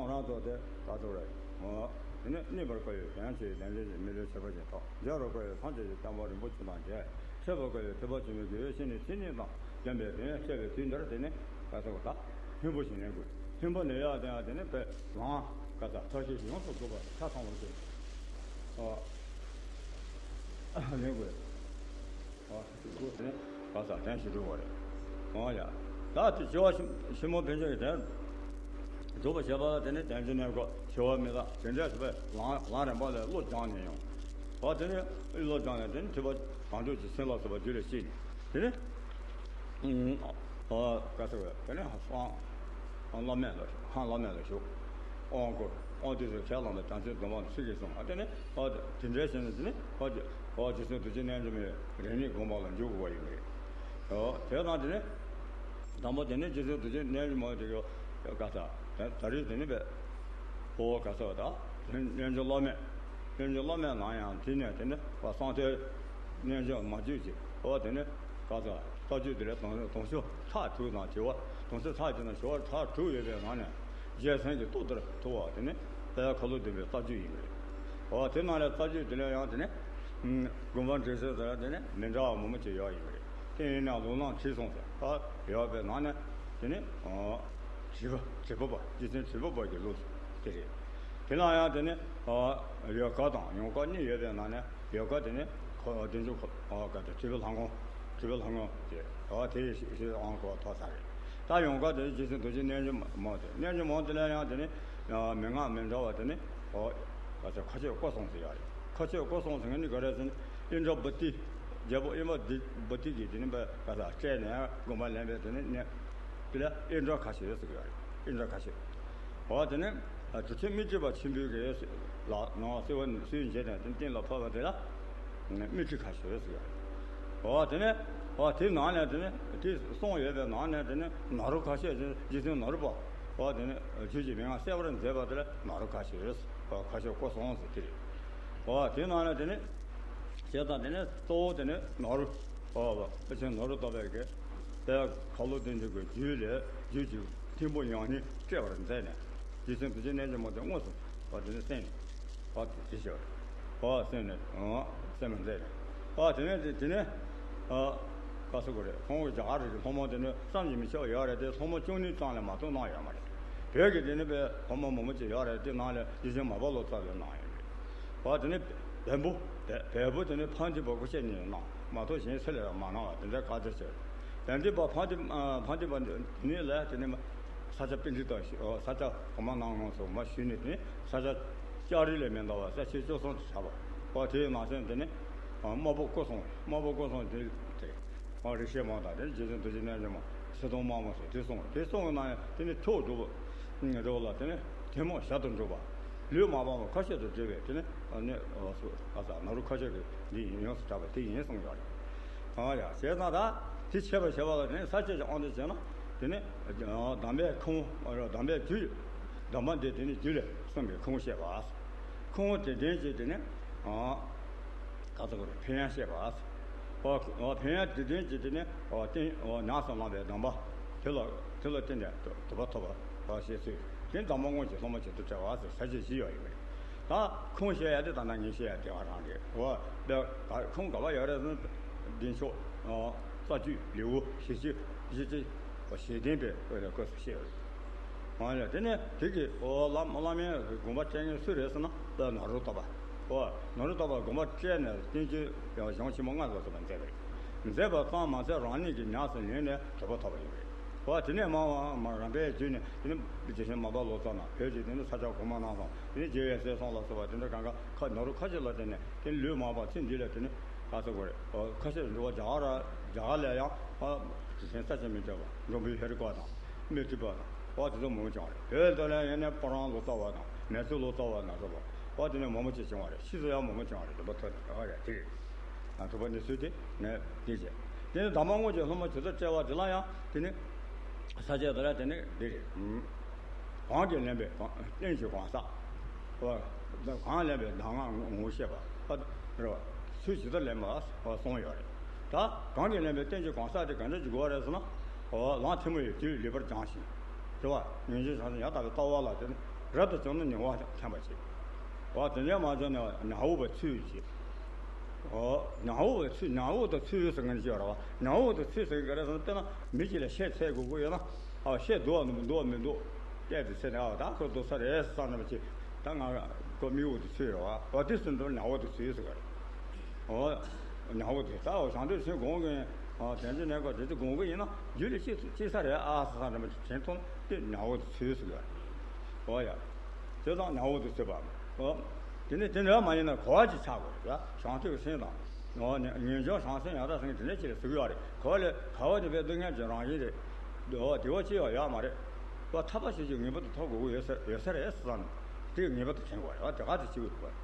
རང་ཚོགས་ཏེ་ག་ཚོད་རེད། འོ། དེ་ནས་གནས་པར་དཀའ་བའི་གཞན་ཆོས་ཀྱི་དམ་ཅན་གྱི་མི་ལུས་ཆགས་པ་ཅན་དང་། མཇལ་བར་དཀའ་བའི་སངས་རྒྱས་ཀྱི་བསྟན་པ་རིན་པོ་ཆེ་དང་མཇལ། འཕྲད་པར་དཀའ་བའི་ཐེག་པ་ཆེན་པོའི་དགེ་བའི་བཤེས་གཉེན་མཚན་ཉིད་དང་ལྡན་པའི་དེ་ནས་འཕྲད་པའི་དུས་འདིར་དེ་ནས་ག་ཚོད་ད་ལྷུན་པོ་ཞིག་ལེན་དགོས། ལྷུན་པོ་ལེན་ཡག་དེ་ཡང་དེ་ནས་དཔེ་ལམ་ག་ཚོད་ཐབས་ཤེས་ཡོངས་སུ་རྫོགས་པ་ཆ་ཚང་བར་བྱེད། འོ། ལེན་དགོས། ཨ་ཁུ་དེ་ནི་བ་ས་དྲན་ཞུ་འགྲོ་བ་རེད། འོ་ཡ། ད་དེ་སྐྱེ་བ་ཕྱི་ཕྱི་མ་ཕན་ཆད་ཀྱི་དོན་རྫོགས་པ་བྱེད་པ་དེ་ནི་དོན་གྱི་གནས་སྐབས་སྐྱེ་བ་མི་རྟག་དེ་འདྲ་ཞིག་པའི་ལམ་ལམ་རིམ་པ་ལས་བློ་སྦྱངས་ནས་ཡང་། བ་དེ་ནི་བློ་སྦྱངས་ནས་དེ་ནི་ཐོས་པ་བྱང་ཆུབ་ཀྱི་སེམས་ལ་སོགས་པ་རྒྱུད་ལ་སྐྱེས་ནས་དེ་ནི། ཨ་ག་ཟེར་བས་དེ་ནི་སངས་བླ་མེད་ལ་སངས་བླ་མེད་ལ་བཞུགས། དབང་བསྐུར། དབང་དུས་སུ་ཁས་བླངས་པའི་དམ་ཚིག་སྡོམ་པ་ཚིག་གིས་བསྲུང་། ཨ་དེ་ནི་ཨ་དེ་འདྲའི་ཞིག་ནི་དེ་ནི་ཨ་དེ་ཨ་རྗེ་བཙུན་རྡོ་རྗེ་རྣལ་འབྱོར་མའི་རིང་ལུགས་སྒོམ་པ་ལ་འཇུག་དགོས་པ་ཡིན་པས། ཨོ་དེ་དང་དེ་ནི་དང་པོ་དེ་ནི་རྗེ་བཙུན་རྡོ་རྗེ་རྣལ་འབྱོར་མ་དེ་གི་ག་ས་ད་རེས་དེ་ནི་བས། ཨོ་ག་ས་བ་ད་རྣལ་འབྱོར་བླ་མེད། རྣལ་འབྱོར་བླ་མེད་ནང་ཡང་དེ་ནས་དེ་ནི་བ་སངས་རྒྱས་རྣལ་འབྱོར་མ་བརྒྱུད་ཅིག་ཨོ་དེ་ནི་ག་ས་རྩ་རྒྱུད་དེ་ལས་དང་དང་ཤོས་ཕྲག་དྲུག་དང་བྱེ་བ་དང་ཤོས་ཕྲག་གཅིག་དང་བྱེ་བ་ཕྲག་དྲུག་ཡོད་པའི་ནང་ནས་རྒྱལ་མཚན་གྱི་ཏོག་ལྟར་མཐོ་བ་དེ་ནི་དཔལ་ཁ་ལོ་སྡིངས་པའི་རྩ་རྒྱུད་ཡིན་པ་རེད། འོ་དེ་ནང་ལས་རྩ་རྒྱུད་དེ་ལས་ཡང་དེ་ནི་དགོན་པ་འབྲེལ་ཚད་དེ་ལ་དེ་ནི་མི་འདྲ་བ་མང་པོ་ཅིག་ཡོད་ཡིན་པ་རེད། དེ་ཡིན་ན་ལུང་ནང་བྲིས་སོང་ཟེར་ཨ་ཡོད་པའི་ནང་ནས་དེ་ནི་དྲིལ་བུ་དྲིལ་བུ་པ་རྗེ་བཙུན་དྲིལ་བུ་པ་གི་ལུགས་དེ་རེད། དེ་ལ་ཡང་དེ་ནི་ཡལ་ག་དང་ཡོངས་ག་གཉིས་ཡོད་པའི་ནང་ནས། ཡལ་ག་དེ་ནི་ཁོ་བདེ་མཆོག་ཁོ་ག་དེ་དྲིལ་བུ་ལྷ་ངོ་། དྲིལ་བུ་ལྷ་ངོ་དེ་ཨ་དེ་ཡི་ཞེས་ཨང་གོ་ཐོག་ས་རེད། ད་ཡོངས་ག་དེ་རྗེ་བཙུན་རྡོ་རྗེ་རྣལ་འབྱོར་མ་དེ་རྣལ་འབྱོར་མ་དེ་ལ་ཡང་དེ་ནི་མན་ངག་མི་འདྲ་བ་དེ་ནི་ཨོ་ག་ཚོད་མཁའ་སྤྱོད་སྐུ་གསུམ་ཟེར་ཡ་རེད། མཁའ་སྤྱོད་སྐུ་གསུམ་ཟེར་མཁན་ནི་ག་རེ་ཟེར་ན་ཨིནྡྲ་བྷུ་ཏི། རྒྱལ་པོ་ཨིནྡྲ་བྷུ་ཏི་གིས་དེ་ནི་བ་ག་ས་སྤྲད་ནས་དགོན་པ་ལེན་པའི་དེ་ནི་ནི་དེ་ལ་ཨིནྡྲ་མཁའ་སྤྱོད་ཟེར་གི་ཡ་རེད། ཨིནྡྲ་མཁའ་སྤྱོད། འོ་དེ་ནས་དུར་ཁྲོད་མི་བསྐྱོད་པ་ཆེན་པོའི་གི་ལག་ནང་གསོལ་བ་གསོལ་འབྱེད་དང་དེ་སྟེང་ལ་ཕབ་པ་དེ་ལ་མི་ཁྲི་ཁ་ཤོར་ཟེར། འོ་དེ་ནས་འོ་དེ་ནང་ནས་དེ་ནས་དེ་གསུངས་ཡོད་པའི་ནང་ནས་དེ་ནས་ནཱ་རོ་ཁ་ཤོར་ཟེར་རྗེ་བཙུན་ནཱ་རོ་པ། འོ་དེ་ནས་རྒྱུད་ཀྱི་མན་ངག་གསལ་བར་མཛད་པ་དེ་ལ་ནཱ་རོ་ཁ་ཤོར། འོ་ཁ་ཤོར་སྐུ་གསུམ་ཟེར་དེ་རེད། འོ་དེ་ནང་ནས་དེ་ནས། བྱས་ཙང་དེ་ནས་གཙོ་བོ་དེ་ནི་ནཱ་རོ། ཨོ་བ་ཕལ་ཆེར་ནཱ་རོ་ཏ་པའི་གི་དཔལ་ཁ་ལོ་བདེ་མཆོག་གི་རྒྱུད་ལས་རྒྱུད་ཀྱི་ཐིམ་ཕུག་ཡང་སྙིང་བསྐྲད་པར་མཛད་ནས་རྗེ་བཙུན་རྡོ་རྗེ་རྣལ་འབྱོར་མ་དེ་དངོས་སུ་བ་དེ་ནི་གསན་ནས་བ་དེ་ཞེས་བ་གསན་ནས་ཨ་གསན་པར་མཛད་ནས་བ་དེ་ནས་དེ་ནས་ཨ་ག་ཟེར་དགོས་རེད། ཁོང་གི་རྒྱ་གར་རིགས་ཀྱི་སློབ་མ་དེ་ནི་བསམ་གྱིས་མི་ཁྱབ་པ་ཡོད་རེད་དེ་སློབ་མ་བཅུ་གཉིས་ཙམ་ལས་མ་གཏོགས་གནང་ཡོད་མ་རེད། བོད་ཀྱི་དེ་ནི་དཔེ་སློབ་མ་མང་པོ་ཅིག་ཡོད་རེད་དེ་ནང་ལས་རྗེ་བཙུན་མར་པ་ལོ་ཙཱ་བས་གནང་ཡོད་རེད། བ་དེ་ནི་བལ་པོ། བལ་བལ་པོ་དེ་ནི་ཕ་མཐིང་བ་སྐུ་ཕྱྭ་གཉིས་གནང་མ་གཏོགས་གཞན་སུ་ལ་ཡང་མ་གནང་བ་དེ་འདྲ་ཁ་ཚ་ཆེ། བལ་མཐིང་བ་ཕ་མཐིང་ཕ་མཐིང་བ་དེ་ནི་ལ་དེ་ནི་ས་སྐྱ་པཎྜི་ཏ་ཞིག་ཨོ་ས་སྐྱ་གོང་མ་གནམ་ངོ་སོགས་མ་ཞུས་ནས་དེ་ནི་ས་སྐྱ་ལྕགས་རི་ལས་མི་འདའ་བ་ས་ཆེན་བཅུ་གསུམ་དུ་གྲགས་པ། ཨོ་དེའི་ནང་ཚན་དེ་ནི་དམར་པོ་སྐུ་གསུམ་དམར་པོ་སྐུ་གསུམ་དེ་དེ། ཨ་རིག་བྱེད་མང་དང་དེ་རྗེ་བཙུན་རྡོ་རྗེ་རྣལ་འབྱོར་མ་ཚེ་དུང་དམར་མོ་སོགས་དེ་གསུངས། དེ་གསུངས་པའི་ནང་ནས་དེ་ནི་མཆོག་གྲུབ་པ་འགྲོ་བ་ལ་དེ་ནི་ཐུན་མོང་ཞབས་ཏུ་འགྲུབ་པ། ལུས་མ་སྤངས་པ་ཁ་ཤས་སུ་འགྲོ་བས་དེ་ནི་ཨ་ནི་ཨ་སོ་ཨ་ས་ནཱ་རོ་ཁ་ཤས་ཀྱི་འདི་ཡིན་ཡོངས་སུ་གྲགས་པ་དེ་ཡིན་གསུངས་ཡོད་རེད། ཨ་ཡ་བྱས་ཙང་ད་དེ་འཆད་པར་བྱ་བ་ལ་དེ་ནི་ས་བཅད་ཀྱི་དབང་དུ་བྱས་ན་དེ་ནི་གདམས་པའི་ཁུངས་གདམས་པའི་རྒྱུད་གདམས་པ་འདི་དེ་ནི་རྒྱུད་ལས་གསུངས་པའི་ཁུངས་བཤད་པ། ཁུངས་དེ་ལྡན་གྱི་དེ་ནི་ཨ། ག་ཚོད་དགོས་རེད། ཕན་ཡོན་བཤད་པ། ཨོ་ཨོ་ཕན་ཡོན་དེ་ལྡན་གྱི་དེ་ནི་ཨོ་རྟེན་ཨོ་ཉམས་སུ་བླངས་པའི་གདམས་པ་དེ་ལ་དེ་ལ་བརྟེན་ནས་གྲུབ་པ་ཐོབ་པ་ཞེས་ཚུལ་དེ་གདམས་པ་དངོས་ཀྱི་སློབ་མ་བྱེད་དུ་བྱ་བ་ཟེར་ས་བཅད་བཞི་ཡོད་ཡོད་རེད། ད་ཁུངས་བཤད་ཡ་དེ་ད་ལྟ་ངས་བཤད་ཡ་དེ་བ་རང་རེད། ཨོ་དཔེ་ཁུངས་ག་བ་ཡོད་རེད་ཟེར་ན་བདེ་མཆོག་ཨོ་རྩ་རྒྱུད་ལེའུ་ཞེ་གཅིག་ཞེ་གཅིག་ཞེ་བདུན་པའི་སྐོར་སུ་བཤད་ཡོད་རེད། ཨ་ཡ་དེ་ནས་དེ་གི་ཨོ་བླ་བླ་མའི་དགོངས་པ་སྤྲད་མཁན་སུ་རེད་ཟེར་ན་ནཱ་རོ་ཏ་པ། ཨོ་ནཱ་རོ་ཏ་པ་དགོངས་པ་སྤྲད་ནས་བསྟན་བཅོས་ཡང་གཞུང་ཆེན་མོ་ལྔ་ལ་སོགས་པ་མཛད་པ་རེད། མཛད་པ་ཙམ་མ་ཟད་རང་ཉིད་ཀྱིས་ཉམས་སུ་ལེན་ནས་གྲུབ་པ་ཐོབ་པ་ཡིན་པ་རེད། ཨོ་དེ་ནས་མ་མ་རང་དཔེ་བརྒྱུད་ནས་དེ་ནས་རྗེ་བཙུན་མར་པ་ལོ་ཙཱ་ནང་བོད་ཀྱི་དེ་ནས་ས་སྐྱ་གོང་མ་གནང་སོང་། དེ་ནས་རྗེ་ཡབ་སྲས་གསུམ་ལ་སོགས་པ་དེ་འདྲ་གང་ག་ཁ་ནཱ་རོ་ཁ་ཆེ་ལ་བརྟེན་ནས་དེ་ནས་ལུས་མ་སྤངས་ཚེ་འདི་ལ་དེ་ནས་ག་ཚོད་དགོས་རེད། ཨོ་ཁ་ཆེ་འགྲོ་བ་རྒྱ་གར་རྒྱ་གར་ལ་ཡང་ཨ་རྗེ་བཙུན་ས་སྐྱ་མི་བསྐྱོད་པ་འབྲོང་བུའི་ཧེ་རུ་ཀ་དང་། མི་ཐུབ་པ་དང་། ཨོ་དེ་ཚོ་མང་པོ་བྱུང་བ་རེད། བོད་དུ་ལ་ཡང་ནས་སྤ་རང་ལོ་ཙཱ་བ་དང་མེ་སོར་ལོ་ཙཱ་བ་ན་སོགས་པ། ཨོ་དེ་ནས་མང་པོ་ཅིག་བྱུང་བ་རེད། ཕྱིས་སུ་ཡང་མང་པོ་བྱུང་བ་རེད། དུ་པ་ཐོན་ནས་ཨོ་ཡ་དེ་རེད། ཨ་དུ་པ་ནི་སུས་དེ་ནས་དེ་བྱས། དེ་ནས་གདམས་པ་དངོས་ཀྱི་སློབ་མ་བྱེད་དུ་བཅར་བ་དེ་ལ་ཡང་དེ་ནས་ས་བཅད་དེ་ལ་དེ་ནས་འདི་རེད། གང་གིས་ལེན་པའི་རྟེན་གྱི་གང་ཟག་ཨོ་གང་ལེན་པའི་གདམས་ངག་ངོ་བོ་བཤད་པ། ཨོ་རེད་བ། ཚུལ་ཇི་ལྟར་ལེན་པ་གསུངས་ཡོད་རེད། ད་གང་གིས་ལེན་པའི་རྟེན་གྱི་གང་ཟག་དེ་ག་འདྲ་ཅིག་དགོས་པ་རེད་ཟེར་ན། འོ་ལམ་ཐལ་མོ་ཡི་རྒྱུད་ལེགས་པར་སྦྱངས་ཤིང་། རེད་བ། ཉོན་ཅིག་བྱང་སེམས་ཡང་དག་པའི་ལྟ་བ་ལ་དེ་ནི་ རབ་ཏུ་བྱུང་ན་མྱོང་བ་ཐེམ་པ་བྱེད། འོ་དེ་འདྲ་མ་བྱུང་ན་ཉ་འོག་པའི་ཚུལ་བྱེད། འོ་ཉ་འོག་པའི་ཚུལ། ཉ་འོག་ཏུ་ཚུལ་ཟེར་མཁན་ཅིག་ཡོད་རེད་བ། ཉ་འོག་ཏུ་ཚུལ་ཟེར་མཁན་ག་རེ་ཟེར་ན། དཔེར་ན་མི་གཅིག་ལ་ཤ་འཚལ་དགོས་ཀྱི་ཡོད་ན། ཨ་ཤ་འདུག་བ་འདུག་བ་མི་འདུག་བལྟས་ཏེ་འཚལ་ནས། ཨ་ད་ཁོ་འདུག་ས་རེད་བསམ་ནས་ཅིག་ད་ང་ཁོ་མི་འོག་ཏུ་ཚུལ་རེད་བ། འོ་དེ་ཚུལ་འདུག་ཉ་འོག་ཏུ་ཚུལ་ཟེར་ག་རེད། འོ། ཉ་འོག་ཏུ། ད་འོ་ཞང་སྟོད་ཚུལ་དགོངས་ཀྱི་ཡིན། ཨ་དོན་ཚན་ནས་ཀོ་དེ་ཚོ་དགོངས་ཀྱི་ཡིན་ན། རྒྱུད་ལ་ཅི་ཅི་ས་རེད་ཨ་ས་ས་རེད་མ་དྲན་ཐུབ་ན་དེ་ཉ་འོག་ཏུ་ཚུལ་ཟེར་གི་ཡོད་རེད། འོ་ཡ། དེ་དང་ཉ་འོག་ཏུ་ཚུལ་པ། འོ། དེ་ནས་དེ་འདྲ་མ་ཡིན་ན་གོ་བ་ཅིག་ཆགས་དགོས་རེད། ཞང་སྟོད་ཀྱི་སེམས་དང་། འོ་ནི་ངེས་འབྱུང་བྱང་སེམས་ཡང་དག་སེམས་དེ་འདྲ་ཅིག་ལ་ཟེར་གི་ཡོད་རེད། གོ་བ་ལས་ག་བ་ནས་པའི་སྡུག་བསྔལ་གྱི་རང་བཞིན་རེད། འོ་དེ་བ་ཅི་ཡང་ཡོད་མ་རེད། བ་ཐར་པ་ཞིག་ཅིག་ངེས་པར་དུ་ཐོབ་དགོས་ཀྱི་ཡོད་ས་ཡོད་ས་རེད་བསམ། དེ་ངེས་པར་དུ་དྲན་དགོས་རེད་བ། དེ་ག་དེ་ཅི་དགོས་རེད་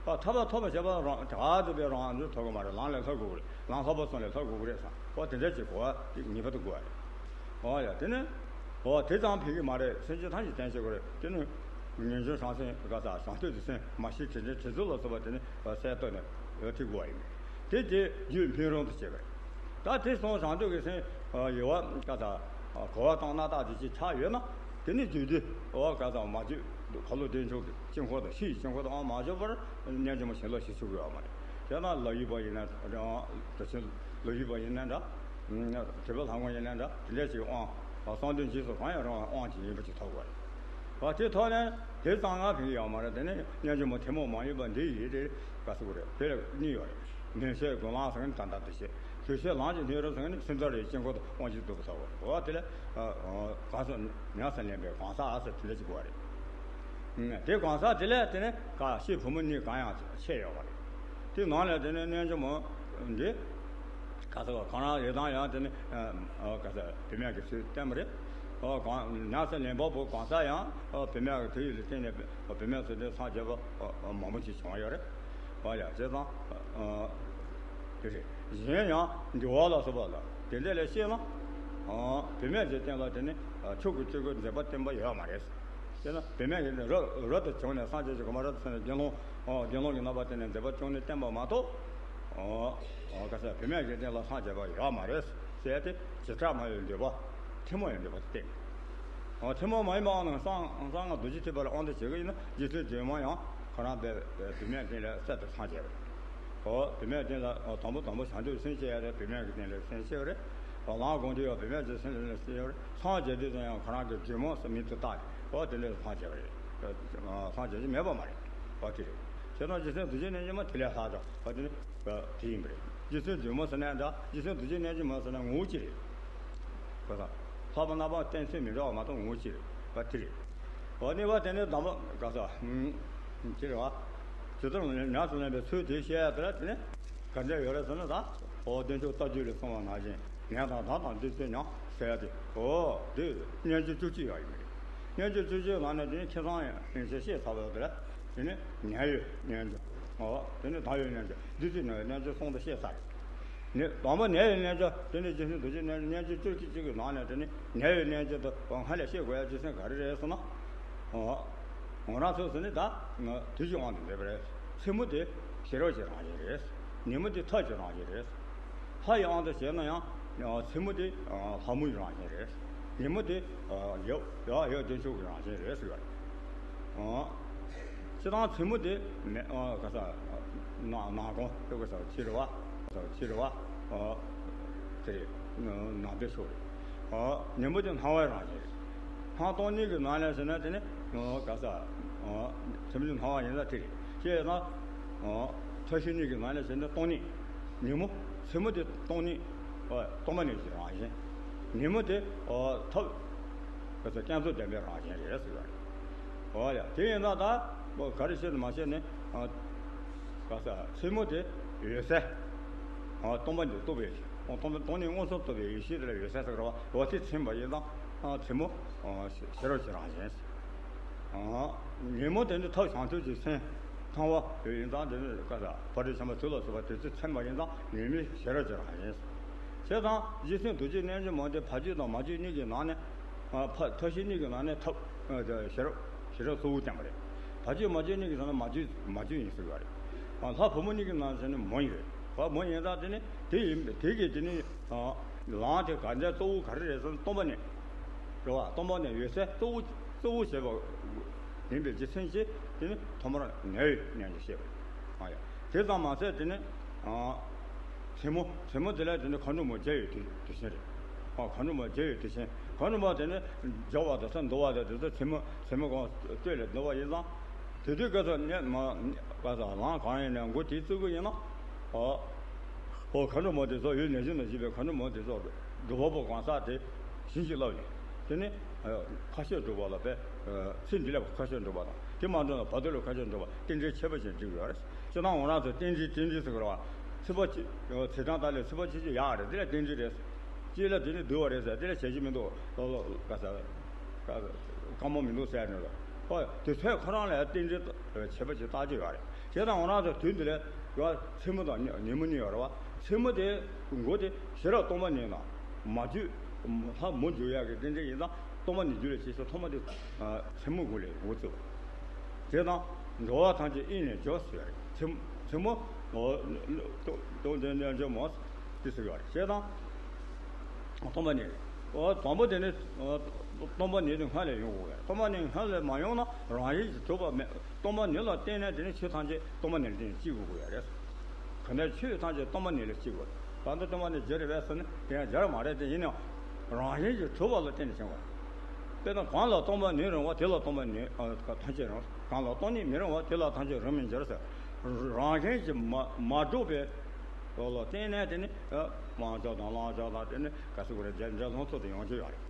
བ། ཐར་པ་ཐོབ་པར་བྱེད་པ་རང་དེ་ག་དེ་པའི་རང་ཚུར་ཐོབ་ཀྱི་མ་རེད། ལམ་ལས་ཐོབ་དགོས་ཀྱི་རེད། ལམ་ལྷག་པ་གསུམ་ལས་ཐོབ་དགོས་ཀྱི་རེད་བསམ། འོ་དེ་འདྲ་ཅིག་གོ་བ་དེ་ངེས་པར་དུ་དགོས་པ་རེད། འོ་ཡ། དེ་ནི། འོ་དེ་ཙམ་ཕན་གྱི་མ་རེད། སེམས་ཅན་ཐམས་ཅད་བསྟེན་བྱེད་དགོས་རེད། དེ་ནི་ངེས་འབྱུང་བྱང་སེམས་ག་ས་བྱང་སྟོད་ཀྱི་སེམས་མ་ཤེས་དྲན་དྲན་དྲན་ཚུལ་ལ་སོགས་པ་དེ་ནི་གསལ་བཏབ་ནས་འོ་དེ་དགོས་པ་ཡིན། དེ་རྗེས་རྒྱུད་ཕན་རོན་དུ་བྱེད་པ་རེད། ད་དེ་སོང་བྱང་སྟོད་ཀྱི་སེམས་ཡོད་པ་ག་ས་གོ་བ་དང་རྣམ་དག་དེ་ཅིག་ཆགས་ཡོད་ན། དེ་ནི་རྒྱུད་དེ་འོ་ག་ས་མ་བཅོས། ཁ་ལོ་བདེ་མཆོག་གི་དཀྱིལ་འཁོར་དང་ཕྱི་ཡི་དཀྱིལ་འཁོར་དང་མ་བཅོས་པར་རྣལ་འབྱོར་མ་བྱིན་རླབས་ཞིག་ཆུག་ཡོད་མ་རེད། དེས་ན་ལག་གཡས་པ་ཡིན་ན་རང་། དེ་བཞིན་ལག་གཡས་པ་ཡིན་ན་འདྲ། དྲེགས་པའི་ལྷ་ངོ་ཡིན་ན་འདྲ། དེ་འདྲ་ཞིག་དབང་། གསང་འདུས་འཇིགས་སུ་གང་ཡང་རུང་བའི་དབང་ཅིག་ཡིན་པ་ཅིག་ཐོབ་དགོས་རེད། དེ་ཐོག་ནས་དེ་གཙང་ང་ཕན་ཡོད་མ་རེད། དེ་ནས་སྙན་ཅུང་མོ་ཐལ་མོ་མ་ཡིན་པ་འདི་ཡིས་དེ་ག་ཟེར་དགོས་རེད། དེ་ལ་གཉིས་ཡོད་རེད། མེ་ཤེལ་དགུང་ལང་ཟེར་མཁན་ད་ལྟ་དེ་བྱས། དུས་ཤེལ་ལམ་གྱི་སྣེ་རུ་ཟེར་མཁན་ནི་སེམས་ཙམ་རེ་དཀྱིལ་འཁོར་དུ་དབང་ཅིག་སྡུག་པོ་ཐོབ་དགོས་རེད། འོ་དེ་ལ་གང་སོ་ཉམས་སུ་ལེན་པའི་གང་ཟག་ཨ་ཟེར་དེ་འདྲ་ཅིག་དགོས་རེད། དེ་གང་ཟག་དེ་ལས་དེ་ནས་ག་ཤེལ་བུ་མོ་གཉིས་གང་ཡང་ཆད་ཡོད་པ་རེད། དེ་ནང་ལས་དེ་ནས་རྣལ་འབྱོར་མ་འདི་ག་ས་ག་གང་རང་ལས་དང་ཡང་དེ་ནས་ག་ས་བུད་མེད་ཀྱི་ཚུལ་བསྟན་པ་རེད། ཨོ་གང་ཉམས་སུ་ལེན་པ་པོ་གང་ཟག་ཡང་ཨོ་བུད་མེད་ཀྱི་དུས་ཡུན་ལ་བརྟེན་ནས་བུད་མེད་ཚུལ་དེ་སངས་རྒྱས་པ་མང་པོ་ཅིག་བྱུང་ཡོད་རེད། ཨོ་ཡ་བྱས་ཙང་དེ་རེད། གཞན་ཡང་འདུལ་བ་ལ་སོགས་པ་ལ་དེ་འདྲ་ལས་བཤད་ན། ཨོ་བུད་མེད་ཀྱི་སྟེང་ལ་དེ་ནི་ཕྱུགས་ཀྱི་སྤྱོད་སྒོ་མཛད་པ་བསྟན་པ་ཡོད་མ་རེད། དེས་ན་བུད་མེད་ཀྱི་རབ་རབ་ཏུ་བྱུང་ནས་སངས་རྒྱས་ཀྱི་གོ་འཕང་རབ་ཏུ་ཕྱིན་ནས་དགེ་སློང་། ཨོ་དགེ་སློང་གི་རྣམ་པ་བསྟན་ནས་མཛད་པ་བཅུ་གཉིས་བསྟན་པ་མ་གཏོགས། ཨོ་ཨོ་ག་ས་བུད་མེད་ཀྱི་སྟེང་ལ་སངས་རྒྱས་པ་ཡོད་མ་རེད་ཟེར་ཏེ་བྱེ་བྲག་སྨྲ་བའི་འདོད་པ། ཐུན་མོང་བའི་འདོད་པ་དེ་བསྟན། ཨོ་ཐུན་མོང་མ་ཡིན་པའང་ནང་གསང་གསང་སྔགས་རྡོ་རྗེ་ཐེག་པ་ལ་དབང་དུ་བྱེད་ཀྱི་ཡིན་ན་རྗེ་བཙུན་སྒྲོལ་མ་ཡང་ཁོ་རང་བུད་མེད་སྟེང་ལ་གསར་དུ་སངས་རྒྱས་པ་རེད། ཨོ་བུད་མེད་སྟེང་ལ་ཨོ་དང་པོ་དང་པོ་བྱང་ཆུབ་སེམས་སྐྱེ་ཡ་དེ་བུད་མེད་ཀྱི་སྟེང་ལ་སེམས་སྐྱེ་བ་རེད། ཨོ་ལམ་དགོངས་དུས་ཡང་བུད་མེད་ཀྱི་སེམས་ལ་སྐྱེ་བ་རེད། སངས་རྒྱས་དུས་ཙམ་ཡང་ཁོ་རང་གི་སྒྲོལ་མ་ཟེར་མིང་དུ་བཏགས་ཏེ་ཨོ་དེ་ལས་སངས་རྒྱས་པ་རེད། སངས་རྒྱས་ཀྱི་མེད་པ་མ་རེད། ཨོ་དེ་རེད། བྱས་ཙང་རྗེ་བཙུན་རྡོ་རྗེ་རྣལ་འབྱོར་མ་དེ་ལས་ལྷག་ཀྱང་ཨོ་དེ་ནི་དེ་ཡིན་པ་རེད། རྗེ་བཙུན་སྒྲོལ་མ་ཟེར་ན་འདྲ། རྗེ་བཙུན་རྡོ་རྗེ་རྣལ་འབྱོར་མ་ཟེར་ན་ངོ་བོ་གཅིག་རེད། ཁོ་ཚོ་ལྷག་པ་རྣམ་པ་བསྟན་ཚུལ་མི་འདྲ་བ་མ་གཏོགས་ངོ་བོ་གཅིག་རེད་པ་དེ་རེད། འོ་ནི་བ་དེ་ནི་དམ་པ་ག་ས་ཅི་རེད་བ། ཇི་ལྟར་ཉམས་སུ་ལེན་པའི་ཚུལ་དེ་བཤད་ཡ་དེ་ལ་དེ་ནི་ག་འདྲ་ཡོད་རེད་ཟེར་ན། ད་འོ་བདེ་མཆོག་རྟ་རྒྱུག་ལས་གསུངས་པ་ནང་བཞིན་ནད་དང་བདག་དང་འདོད་ཆེན་ཉམས་ཟེར་ཡ་དེ། འོ་དེ་རྣལ་འབྱོར་བཅུ་གཅིག་ཡོད་ཡིན་པ་རེད། རྣལ་འབྱོར་བཅུ་གཅིག་ནང་ནས་དེ་ནི་ཁྱེད་ཚང་ཡང་ཡིན་ཞེས་བཤད་ཚར་བ་དེ་ལ། དེ་ནི་ཉེ་བའི་རྣལ་འབྱོར། འོ་དེ་ནི་དང་བའི་རྣལ་འབྱོར། འདི་ཚོའི་ནང་བའི་རྣལ་འབྱོར་གསུམ་དུ་བཤད་ཚར་རེད། ནི་དང་པོ་ཉེ་བའི་རྣལ་འབྱོར་དེ་ནི་རྗེ་བཙུན་རྡོ་རྗེ་རྣལ་རྣལ་འབྱོར་བཅུ་གཅིག་གི་ནང་ནས་དེ་ནི་ཉེ་བའི་རྣལ་འབྱོར་དུ་སྔ་ལས་བཤད་དགོས་ཡ་རྒྱུ་མཚན་ག་རེ་རེད་ཟེར་ན། འོ་ང་རང་ཚོ་ཟེར་ནི་ད་དུས་ཀྱི་དབང་དུ་མཛད་པ་རེད། མཚན་མོ་དེ་ཤེས་རབ་ཀྱི་རང་བཞིན་རེད། ཉིན་མོ་དེ་ཐབས་ཀྱི་རང་བཞིན་རེད། ལྷ་ཡི་དབང་དུ་བྱས་ན་ཡང་མཚན་མོ་དེ་ལྷ་མོའི་རང་བཞིན་རེད། ཉིན་མོ་དེ་ཡབ་ཡབ་ཡབ་བདེ་མཆོག་གི་རང་བཞིན་རེད་ཟེར་བ་རེད། སྤྱིར་བཏང་མཚན་མོ་དེ་མེ་ཨ་ག་ས་ནག་ནག་གོང་དེ་ག་ས་ཕྱི་རུ་བ་ག་ས་ཕྱི་རུ་བ་ཨ་དེ་རེད། ནག་པའི་ཕྱོགས་རེད། ཨ་ཉིན་མོ་དེ་སྣང་བའི་རང་བཞིན་རེད། སྣང་སྟོང་ཉིད་ཀྱི་ནང་ལས་ཟེར་ན་དེ་ནི་ཨ་ག་ས་ཨ་མཚན་མོ་དེ་སྣང་བ་ཡིན་ལ་དེ་རེད། ཅེས་ན་ཨ་ཐབས་ཤེས་ཉིད་ཀྱི་ནང་ལས་ཟེར་ན་སྟོང་ཉིད། ཉིན་མོ་མཚན་མོ་དེ་སྟོང་ཉིད་ཨ་སྟོང་པ་ཉིད་ཀྱི་རང་བཞིན། ཉིན་མོ་དེ་ཨ་ཐབས་ག་ས་བསྐྱེད་རྫོགས་ལྡན་པའི་རང་བཞིན་རེད་ཟེར་བ་རེད། འོ་ཡ། དེ་ཡིན་ན་ད་ག་རེ་བཤད་ནི་མ་བཤད་ནི། ཨ་ག་ས་མཚན་མོ་དེ་འོད་གསལ། ཨ་སྟོང་པ་ཉིད་རྟོགས་པའི་སྟོང་པ་སྟོང་ཉིད་མངོན་སུམ་རྟོགས་པའི་ཡེ་ཤེས་དེ་ལ་འོད་གསལ་ཟེར་བ། འོ་དེ་མཚན་པ་ཡིན་ཙང་ཨ་མཚན་མོ་ཨ་ཤེས་རབ་ཀྱི་རང་བཞིན། ཨ་ཉིན་མོ་དེ་ནི་ཐབས་བྱང་ཆུབ་ཀྱི་སེམས་ཚང་བ་ཡིན་ཙང་དེ་ནི་ག་ས་བྷ་དྲི་ཆེན་པོ་དུག་ལ་སོགས་པ་དེ་ཚོས་མཚན་པ་ཡིན་ཙང་ཉི་མའི་ཤེས་རབ་ཀྱི་རང་བཞིན། བྱས་ཙང་རྗེ་བཙུན་རྡོ་རྗེ་རྣལ་འབྱོར་མ་དེ་བ་བཅུད་དང་མ་བཅུད་གཉིས་ཀྱི་ནང་ནས། ཨ་ཕ་ཐབས་ཤེས་གཉིས་ཀྱི་ནང་ནས་ཐབས་ཨ་ཤེས་རབ་ཤེས་རབ་གཙོ་བོ་བསྟན་པ་རེད། བ་བཅུད་མ་བཅུད་གཉིས་ཀྱི་ནང་ནས་མ་བཅུད་མ་བཅུད་ཡིན་ཟེར་བ་རེད། ཨ་ལྷ་བུ་མོ་གཉིས་ཀྱི་ནང་ནས་མོ་ཡིན་རེད། བ་མོ་ཡིན་ཙང་དེ་ནི་དེ་ཡིན་དེ་གི་དེ་ནི་ཨ་ལམ་དེ་ག་འདྲ་གཙོ་བོ་ག་རེ་རེད་ཟེར་ན་སྟོང་པ་ཉིད་རེད་བ། སྟོང་པ་ཉིད་འོད་གསལ་གཙོ་བོ་གཙོ་བོ་བྱས་པ། ཡིན་པའི་རྗེ་མཚན་གྱིས་དེ་ནི་ཐོག་མར་ནད་ཡོད་སྙམ་ཞེས་བཤད་པ། ཨ་ཡ། དེ་ཙམ་མ་ཟད་དེ་ནི། ཨ། མཚན་མོ། མཚན་མོ་དེ་ལ་དེ་ནི་མཁའ་འགྲོ་མ་མཇལ་བའི་དུས་དུས་ཆེན་རེད། ཨ། མཁའ་འགྲོ་མ་མཇལ་བའི་དུས་ཆེན། མཁའ་འགྲོ་མ་དེ་ནི་མཇལ་བ་དང་ས་འདུ་བ་དང་དེ་ཚོ་མཚན་མོ་མཚན་མོ་གང་སྟོད་ལ་འདུ་བ་ཡིན་ཙང་། དེ་དུས་སྐབས་སུ་ནི་མ་ག་ས་ལམ་གང་ཡིན་ནའང་མགོ་དེ་བཙུགས་ཀྱི་ཡིན་ན། ཨ། ཨོ་མཁའ་འགྲོ་མ་དེ་ཚོ་ཡུལ་ནས་བཞིན་དུ་བཞུགས་པའི་མཁའ་འགྲོ་མ་དེ་ཚོ་སྒྲུབ་པ་པོ་གང་ཟག་དེ་བྱིན་གྱིས་བརླབས་ནས། དེ་ནི། ཨ། ཁ་ཕྱིར་སྒྲུབ་པ་ལ་བས། ཚེ་འདི་ལ་ཁ་ཕྱིར་སྒྲུབ་པ་དང་དེ་མ་འགྲུབ་ན་བར་དོ་ལ་ཁ་ཕྱིར་སྒྲུབ་པ་རྟེན་འབྲེལ་ཁྱད་པར་ཅན་འགྲིག་ཡོད་རེད། སྤྱིར་བཏང་ང་རང་ཚོ་རྟེན་འབྲེལ་རྟེན་འབྲེལ་ཟེར་གི་རེད་བ། ཚེས་པ་གཅིག་ཚེས་གྲངས་དག་ལས་ཚེས་པ་གཅིག་གཅིག་ཡག་རེད། དེ་ལ་རྟེན་འབྲེལ་རེད། གཅིག་ལ་དེ་ནི་སྡུག་པ་རེད་ཟེར། དེ་ལ་བྱེད་རྒྱུ་མི་འདུག་ལོ་ལོ་ག་ས་ག་དཀའ་མོ་མི་འདུག་ཟེར་ནས་ལོ། ཧོ། དེ་ཚོས་ཁོ་རང་ལ་རྟེན་འབྲེལ་ཁྱད་པར་ཅིག་བཏགས་ཀྱི་ཡོད་རེད། བྱས་ཙང་ང་རང་ཚོ་དུས་འདི་ལ་ཡང་མཚན་མོ་དང་ཉི་མོ་གཉིས་ཡོད་རེད་བ། མཚན་མོ་དེ་མགོ་དེ་ཤེས་རབ་སྟོང་པ་ཉིད་ནང་མ་བརྒྱུད་ལྷ་མོ་འཇུག་ཡག་གི་རྟེན་འབྲེལ་ཡིན་ཙང་སྟོང་པ་ཉིད་རྒྱུད་ལ་ཞེས་སོགས་ཐོག་མ་དེ་མཚན་མོ་མགོ་ལས་འགོ་བཙུགས། དེ་དང་འགྲོ་བ་ཐམས་ཅད་དབྱིངས་ནས་འཇོག་ཟེར་བ་རེད། མཚན་མཚན་མོ་སྟོང་སྟོང་དེ་ནས་འཇོག་མོ་དེ་ཟེར་བ་རེད། བྱས་ཙང་། སྟོང་པ་ཉིད། ཨོ། དང་པོ་དེ་ནི། ཨོ། སྟོང་པ་ཉིད་དེ་སྔ་ལས་ཡོང་དགོས་ཡ། སྟོང་པ་ཉིད་སྔ་ལས་མ་ཡོང་ན་རང་བཞིན་གྱིས་གྲུབ་པ་མེད། སྟོང་པ་ཉིད་ལ་བརྟེན་ནས་དེ་ནི་ཆོས་ཐམས་ཅད་སྟོང་པ་ཉིད་ལ་བརྟེན་ནས་སྐྱེ་དགོས་དགོས་ཡ་རེད། གང་ལྟར་ཆོས་ཐམས་ཅད་སྟོང་པ་ཉིད་ལ་སྐྱེ་དགོས། བར་དུ་སྟོང་པ་ཉིད་རྒྱུ་རེད་པས་ཟེར་ན་དེ་ཡང་རྒྱུ་མ་རེད། དེ་ཡིན་ཡང་རང་བཞིན་གྱིས་གྲུབ་པ་ལ་བརྟེན་ནས་བྱུང་བ། དཔེར་ན་གང་ལ་སྟོང་པ་ཉིད་རིང་བ་དེ་ལ་སྟོང་པ་ཉིད། ཨ། ཐམས་ཅད་རིང་། གང་ལ་སྟོང་ཉིད་མི་རིང་བ་དེ་ལ་ཐམས་ཅད་རིང་མི་འགྱུར་ཟེར། རང་བཞིན་གྱིས་མ་མ་གྲུབ་པའི། ལོ་ལ་བརྟེན་ནས་དེ་ནི། ཨ། དབང་ཕྱུག་དང་ལྷ་ཕྱུག་དང་དེ་ནི་ག་ཟེར་དགོས་རེད། རྒྱལ་རྒྱལ་ལྷུན་ཚོགས་དེ་ཡོང་རྒྱུ་ཡོད་རེད།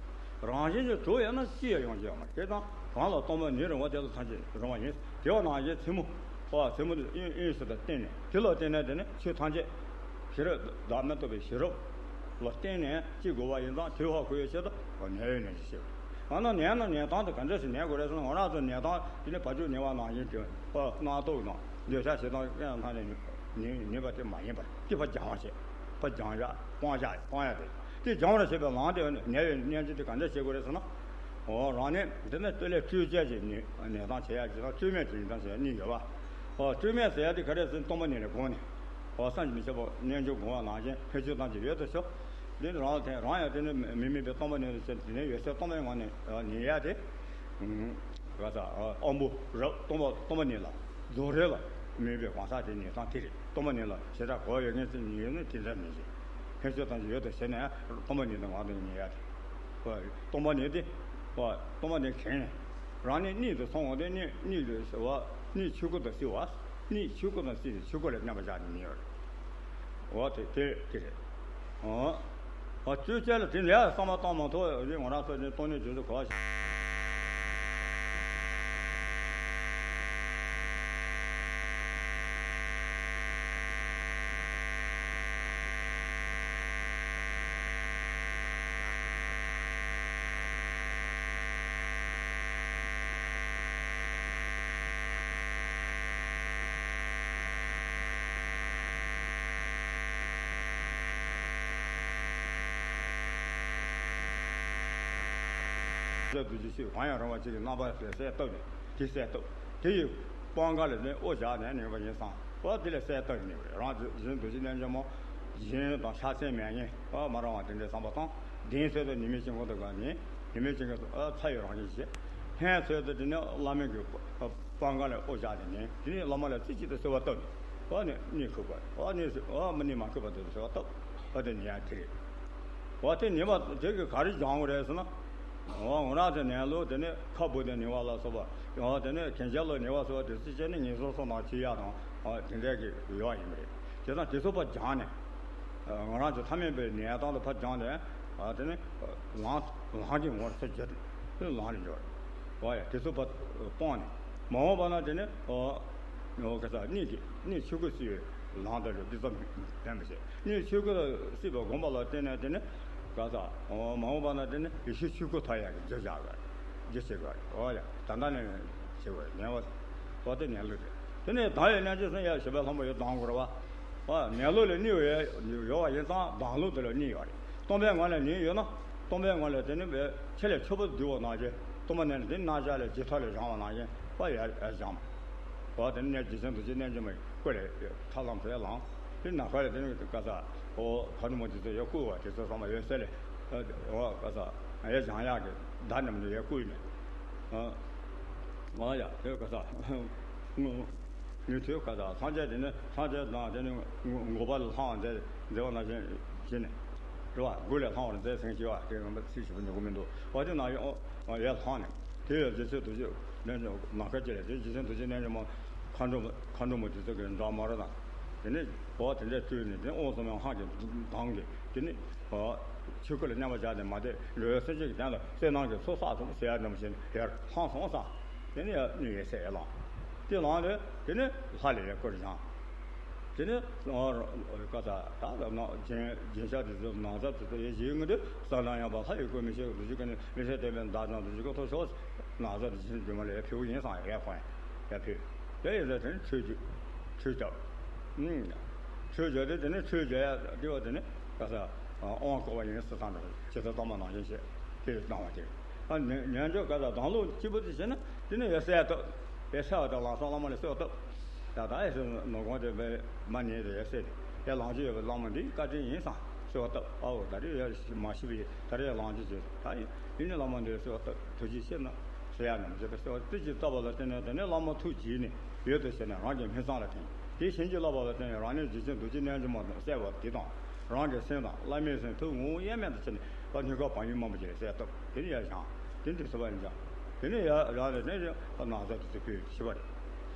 རང་བཞིན་གྱིས་གྲུབ་ཡོད་ན་ཅི་ཡང་ཡོང་རྒྱུ་ཡོད་མ་རེད། དེ་དང་གང་ལ་སྟོང་པ་ཉིད་རིང་བ་དེ་ལ་ཐམས་ཅད་རིང་བ་ཡིན། དེ་བ་ནང་བཞིན་མཚན་མོ། ཨ། མཚན་མོ་དེ་དབྱིངས་དབྱིངས་སུ་དང་བརྟེན་ནས་དེ་ལ་བརྟེན་ནས་དེ་ནི་ཆོས་ཐམས་ཅད་ཤེས་རབ་བདག་མེད་རྟོགས་པའི་ཤེས་རབ་ལ་བརྟེན་ནས་སྐྱེ་དགོས་པ་ཡིན་ཙང་དེ་བ་ཁོ་ཡོད་ཆེད་དུ་ནད་ཡོད་ནད་ཅེས་བཤད། ཨ་ན་ནད་ན་ནད་སྟངས་དེ་ག་འདྲ་ཞིག་ནད་དགོས་རེད་ཟེར་ན། ང་རང་ཚོ་ནད་སྟངས་དེ་ནི་བ་ཕྱུགས་ནད་པ་ནང་བཞིན་དུ། ཨ། རྣག་ཐོག་དང་འདོད་ཆགས་ཞེ་སྡང་ཀྱང་ཐང་ནས་ནུས་ནུས་པ་དེ་མ་ཡིན་པར་དེ་ཕར་སྦྱང་བ་བྱེད། ཕར་སྦྱང་ཡག་སྤང་ཡག་སྤང་ཡག་དེ་དེ་སྦྱང་བར་བྱེད་པའི་ལམ་དེ་ནད་པའི་སྙན་ཆེན་དེ་ག་འདྲ་བྱེད་དགོས་རེད་ཟེར་ན། འོ། རང་ནད་འདི་ནི་སྟོད་ལས་སྤྲོས་བཅས་ཀྱི་ནད་ནད་དང་བྱེད་ཡག་ཅིག་དང་སྤྲོས་མེད་ཀྱི་ནད་དང་བྱེད་ཡག་གཉིས་ཡོད་པ། འོ། སྤྲོས་མེད་ཟེར་ཡག་དེ་ག་རེ་ཟེར་ན་སྟོང་པ་ཉིད་ལ་དགོངས་ནས། འོ། བསམ་གྱིས་མི་ཁྱབ་པ་རྣལ་འབྱོར་སྒོམ་པ་ནང་བཞིན་ཕན་ཆོད་ཐམས་ཅད་ཡོད་དོ་ཞེས། འདི་ནི་རང་ལ་ཐལ། རང་ཡང་དེ་ནི་མི་དམིགས་པའི་སྟོང་པ་ཉིད་ལ་ཟེར། དེ་ནས་ཡོད་ཚད་སྟོང་པའི་ངང་ནས་ཉལ་ཡག་དེ། ག་ས། དབང་པོ་རབ་སྟོང་པ་སྟོང་པ་ཉིད་ལ་རྫོགས་རིམ་ལ་དམིགས་པའི་གང་ཟག་དེ་ཉལ་སྟངས་དེ་རེད། སྟོང་པ་ཉིད་ལ་བྱེ་བྲག་གོ་བའི་ངེས་ཚིག་ཉིད་ནི་དེ་འདྲ་མིན་ཞིང་། ཕན་ཆོད་ཐམས་ཅད་ཡོད་དོ་ཞེ་ནས་སྟོང་པ་ཉིད་དུ་ངང་དུ་ཉལ་ཡག་དེ། སྟོང་པ་ཉིད་དེ། སྟོང་པ་ཉིད་གང་ཡིན། རང་ནི་གཉིད་དུ་སོང་བ་དེ་ནི་གཉིད་ལ་བ་གཉིད་ཆོས་སྐུ་དང་བསྲེ་བ། གཉིད་ཆོས་སྐུ་དང་བསྲེས་ཏེ་ཆོས་སྐུ་ལ་མཉམ་པར་བཞག་ནས་ཉལ་བ་རེད། འོ། དེ་དེ་དེ་རེད། འོ། འོ། སྤྲོས་བཅས་ལ་དེ་ལས་བསམ་པ་བཏང་མ་ཐུབ་ཡིན། ང་རང་ཚོ་ནི་སྟོང་ཉིད་རྗེས་སུ་གོ་བ་ཞིག་ཟེར་དུ་ཅི་ཞིག་གང་ཡང་རུང་བ་ཅིག་གི་རྣམ་པ་ཟེར་གསལ་བཏབ་ནས་དེ་གསལ་བཏབ། དེ་ཡི་སྤང་ཁ་ལ་ནི་དབུ་བཞག་ནས་ཉལ་བ་ཡིན་ཙང་། འོ། དེ་ལས་གསལ་བཏབ་ནས་རང་གཞན་འདུ་བྱེད་རྣལ་འབྱོར་མ་གཞན་དང་ཕྱག་མཚན་མེད་ངན་མ་རུང་བ་དེ་འདྲའི་བསམ་པ་དང་། གདན་ཚོད་དུ་ཉི་མའི་དཀྱིལ་འཁོར་དུ་གང་ནས་ཉི་མའི་དཀྱིལ་འཁོར་དུ་ཚ་ཡི་རང་བཞིན་བྱེད། ལྷན་ཚོད་དུ་དེ་ནི་བླ་མའི་གི་སྤང་ཁ་ལ་དབུ་བཞག་ནས་ནི་དེ་ནི་བླ་མ་ལ་རྩེ་གཅིག་ཏུ་གསོལ་བ་བཏབ་ནས། འོ་ནི་གཉིད་ཁུག་པ། འོ་ནི་འོ་མི་གཉིད་མ་ཁུག་པ་དེ་ཚོ་བཏབ། འོ་དེ་ཉལ་ཡག་དེ་རེད། འོ་དེ་ཉལ་བ་དེ་གིས་ག་རེ་སྦྱང་དགོས་རེད་ཟེར་ན། འོ་ང་རང་ཚོ་ཉལ་ལུགས་དེ་ནི་ཁ་སྦུབ་དེ་ཉལ་བ་ལ་སོགས་པ། འོ་དེ་ནི་གན་རྐྱལ་ལ་ཉལ་བ་སོགས་པ་དེ་ཚོ་བྱས་ནས་ངལ་གསོ་གསོ་སྣང་བྱེད་ཡག་དང་། འོ་དེ་འདྲ་གི་ཡོད་ཡིན་པ་རེད། བྱས་ཙང་དེ་ཚོ་ཕར་སྦྱངས་ནས། ང་རང་ཚོ་ཐ་མལ་པའི་ཉལ་སྟངས་དེ་ཕར་སྦྱངས་ནས། འོ་དེ་ནི་ལངས་ལངས་ཀྱི་ངོར་ཚུར་བསྒྱུར་ནས་ལངས་ནས་འགྲོ་རེད། འོ་ཡ། དེ་ཚོ་ཕར་སྤངས་ནས། མ་འོངས་པ་ན་དེ་ནི། འོ། འོ་ག་ས་གཉིད་ཀྱི་གཉིད་ཆོས་སྐུ་བསྲེ་བའི་ལམ་དུ་ལུས། འདི་ཚོ་བསྟན་པ་བྱས། གཉིད་ཆོས་སྐུ་ལ་བསྲེ་བའི་དགོངས་པ་ལ་བརྟེན་ནས་དེ་ནི་ག་ས། འོ་མ་འོངས་པ་ན་དེ་ནི་ཡེ་ཤེས་ཆོས་སྐུ་ཐོབ་ཡག་གི་རྒྱུ་བཞག་དགོས། རྒྱུ་བྱེད་དགོས། འོ་ཡ། ད་ལྟ་ནས་བྱེད་དགོས། ཉལ་བ། འོ་དེ་ཉལ་ལུགས་རེད། དེ་ནས་ལྡང་བའི་གནས་ཚུལ་སོང་ཡ། ཞི་བའི་ལྷུན་པོ་ཡོད་ལྡང་དགོས་རེད་བ། འོ་ཉལ་ལུགས་ལ་གཉིད་ཡོད་ཡོད་པ་ཡིན་ཙང་ལྡང་ལུགས་དེ་ལ་གཉིས་ཡོད་རེད། སྟོང་པའི་ངང་ལ་ཉལ་ཡོད་ན། སྟོང་པའི་ངང་ལ་དེ་ནི་བའི་ཆེ་ལས་ཆེ་བར་བསྡུས་པ་ནང་བཞིན། སྟོང་པ་ནས་དེ་རྣམ་གཞག་ལས་ཇེ་ཐག་ལས་བཞེངས་པ་ནང་བཞིན་པ་ཡར་ཡར་བཞེངས། འོ་དེ་ནས་རྗེ་བཙུན་རྡོ་རྗེ་རྣལ་འབྱོར་མའི་སྐུ་ལས་ཐར་ལམ་དེ་ལངས། དེ་ནམ་མཁའ་ལས་དེ་ནི་ག་ས། འོ་མཁའ་འགྲོ་མ་དེ་ཚོ་ཡར་བསྐུལ་བ་དེ་ཚོ་ཚང་མ་ཡོད་ཚད་ལས། འོ་ག་ས། ཡར་བཞེངས་ཡག་གི་བརྡ་རྣམས་ལ་ཡར་བསྐུལ་ནས། མ་ཡ་དེ་ག་ས་ཉན་ཐོས་ག་ས་སངས་རྒྱས་དེ་ནི་སངས་རྒྱས་དང་དེ་ནི་འགོག་པ་ལས་ལྷང་བ་མཛད་མཛད་པ་ནང་བཞིན་བྱས་ནས་རེད་བ། འགོག་ལས་ལྷང་བར་མཛད་ཟེར་མཁན་བ་དེ་ངོ་མ་ཚིག་ཞིབ་པོ་ཉོ་གི་མི་འདུག་བ། དེ་ནང་ཡང་ཡར་ལྷང་ནས་དེ་ཡང་རྗེ་བཙུན་རྡོ་རྗེ་ནས་ནམ་མཁའ་ཅིག་ལས་དེ་རྗེ་བཙུན་རྡོ་རྗེ་རྣལ་འབྱོར་མ་མཁའ་འགྲོ་མཁའ་འགྲོ་མ་དེ་ཚོ་གི་འདྲ་མ་རེད་དང་། དེ་ནས་བ་དེ་འདྲ་བཏུལ་ནས་དེ་དབང་ཟེར་མའི་ཧང་གི་མདངས་ཀྱིས་དེ་ནས་བ། ཆོས་སྐུ་ལ་མཉམ་པར་བཞག་ནས་མ་བསྡད་འགྲོ་བའི་སེམས་ཅན་གྱི་དོན་ལ་བསོད་ནམས་ཀྱི་ཚོགས་བསགས་ཐུབ་ཟེར་ཡ་འདྲ་མོ་བྱས་ནས་ཡར་ལྷང་སོང་ཙང་། དེ་ནས་ཡར་གནས་ཡར་སད་ཡར་ལངས། དེ་ལངས་རེད། དེ་ནས་ལྷ་ལ་ཡར་སྐུར་བཞེངས། དེ་ནས་ཨ་ཀ་ས་ད་ལ་ན་རྒྱན་རྒྱན་ཆ་དེ་ཚོ་ན་བཟའ་དེ་ཚོ་ཡར་བཞེས་ངེས་དུས་ས་ལ་ཡང་བ་ལྷ་ཡི་སྐུ་མི་ཤེས་དུ་ཅིག་ག་ནས་མི་ཤེས་དེ་བས་མདའ་ཅང་དུ་ཅིག་ག་ཐོ་ཤོག་ན་བཟའ་དེ་ཚོ་རྒྱུ་མ་ལ་ཡར་ཕེབས་ཡིན་སང་ཡར་ཁོང་ཡར་ཕེབས། དེ་ཡིན་ཟེར་དེ་ནས་ཆོས་རྒྱུད་ཆོས་རྒྱབ། ཆོས་རྒྱབ་དེ་དེ་ནས་ཆོས་རྒྱབ་ཡ་དེ་བ་དེ་ནས་ག་ས་དབང་བསྐུར་བ་ཡིན་སྲིད་ཐང་དུ་ཇི་ལྟར་གཏོང་བ་ནང་བཞིན་བྱེད་དེ་གཏོང་བ་དེ། ཨ་ནི་ཉན་འཇོག་ག་ས་དང་ལོ་གཅིག་པོ་དེ་བྱས་ན་དེ་ནས་ཡར་སད་ཐུབ། ཡར་སད་བ་དང་ལམ་སང་བླ་མ་ལ་གསོལ་བ་བཏབ། ད་ད་ཡར་སོང་ནོར་གོང་དེ་བས་མ་ཉེས་དེ་ཡར་སད་དེ་ཡར་ལངས་རྒྱུ་ཡོད་པའི་བླ་མ་འདི་བཀའ་དྲིན་ཡིན་སང་གསོལ་བ་བཏབ། ཨ་འོ་ད་རེས་ཡར་མ་ཤི་བའི་ད་རེས་ཡར་ལངས་རྒྱུ་བྱས། ད་ཡིན་ནི་བླ་མ་འདི་གསོལ་བ་བཏབ་ཐུགས་རྗེ་ཆེ་ན་ཟེར་ཡ་ནམ་བྱས་པའི་གསོལ་བ་ཏི་ཅི་བཏབ་པ་ལ་བརྟེན་ནས་དེ་ནས་བླ་མ་ཐུགས་དགྱེས་ནས་ཡོད་དོ་ཟེར་ནས་རང་གི་སྨིན་མཚམས་ལ་བརྟེན་དེ་བྱིན་གྱིས་བརླབས་པ་ལ་བརྟེན་ནས་རང་ཉིད་རྗེ་བཙུན་རྡོ་རྗེ་རྣལ་འབྱོར་མ་དང་བསྲེས་པ་དེ་དང་རང་གི་སེམས་དང་བླ་མའི་སེམས་ཐུགས་ངོ་བོ་དབྱེར་མེད་དུ་ཕྱིན་ནས་ད་སྣོད་ཁ་བག་ཡོད་མང་པོ་ཅིག་ལ་གསལ་བཏབ། དེ་ནས་ཡར་བཞེངས། དེ་འདྲའི་བཟོ་བ་ཡིན་ཀྱང་། དེ་ནས་ཡར་ལངས་ནས་དེ་རེ་ན་བཟའ་དེ་ཚོ་ཕུལ་ཞི་བ་རེད།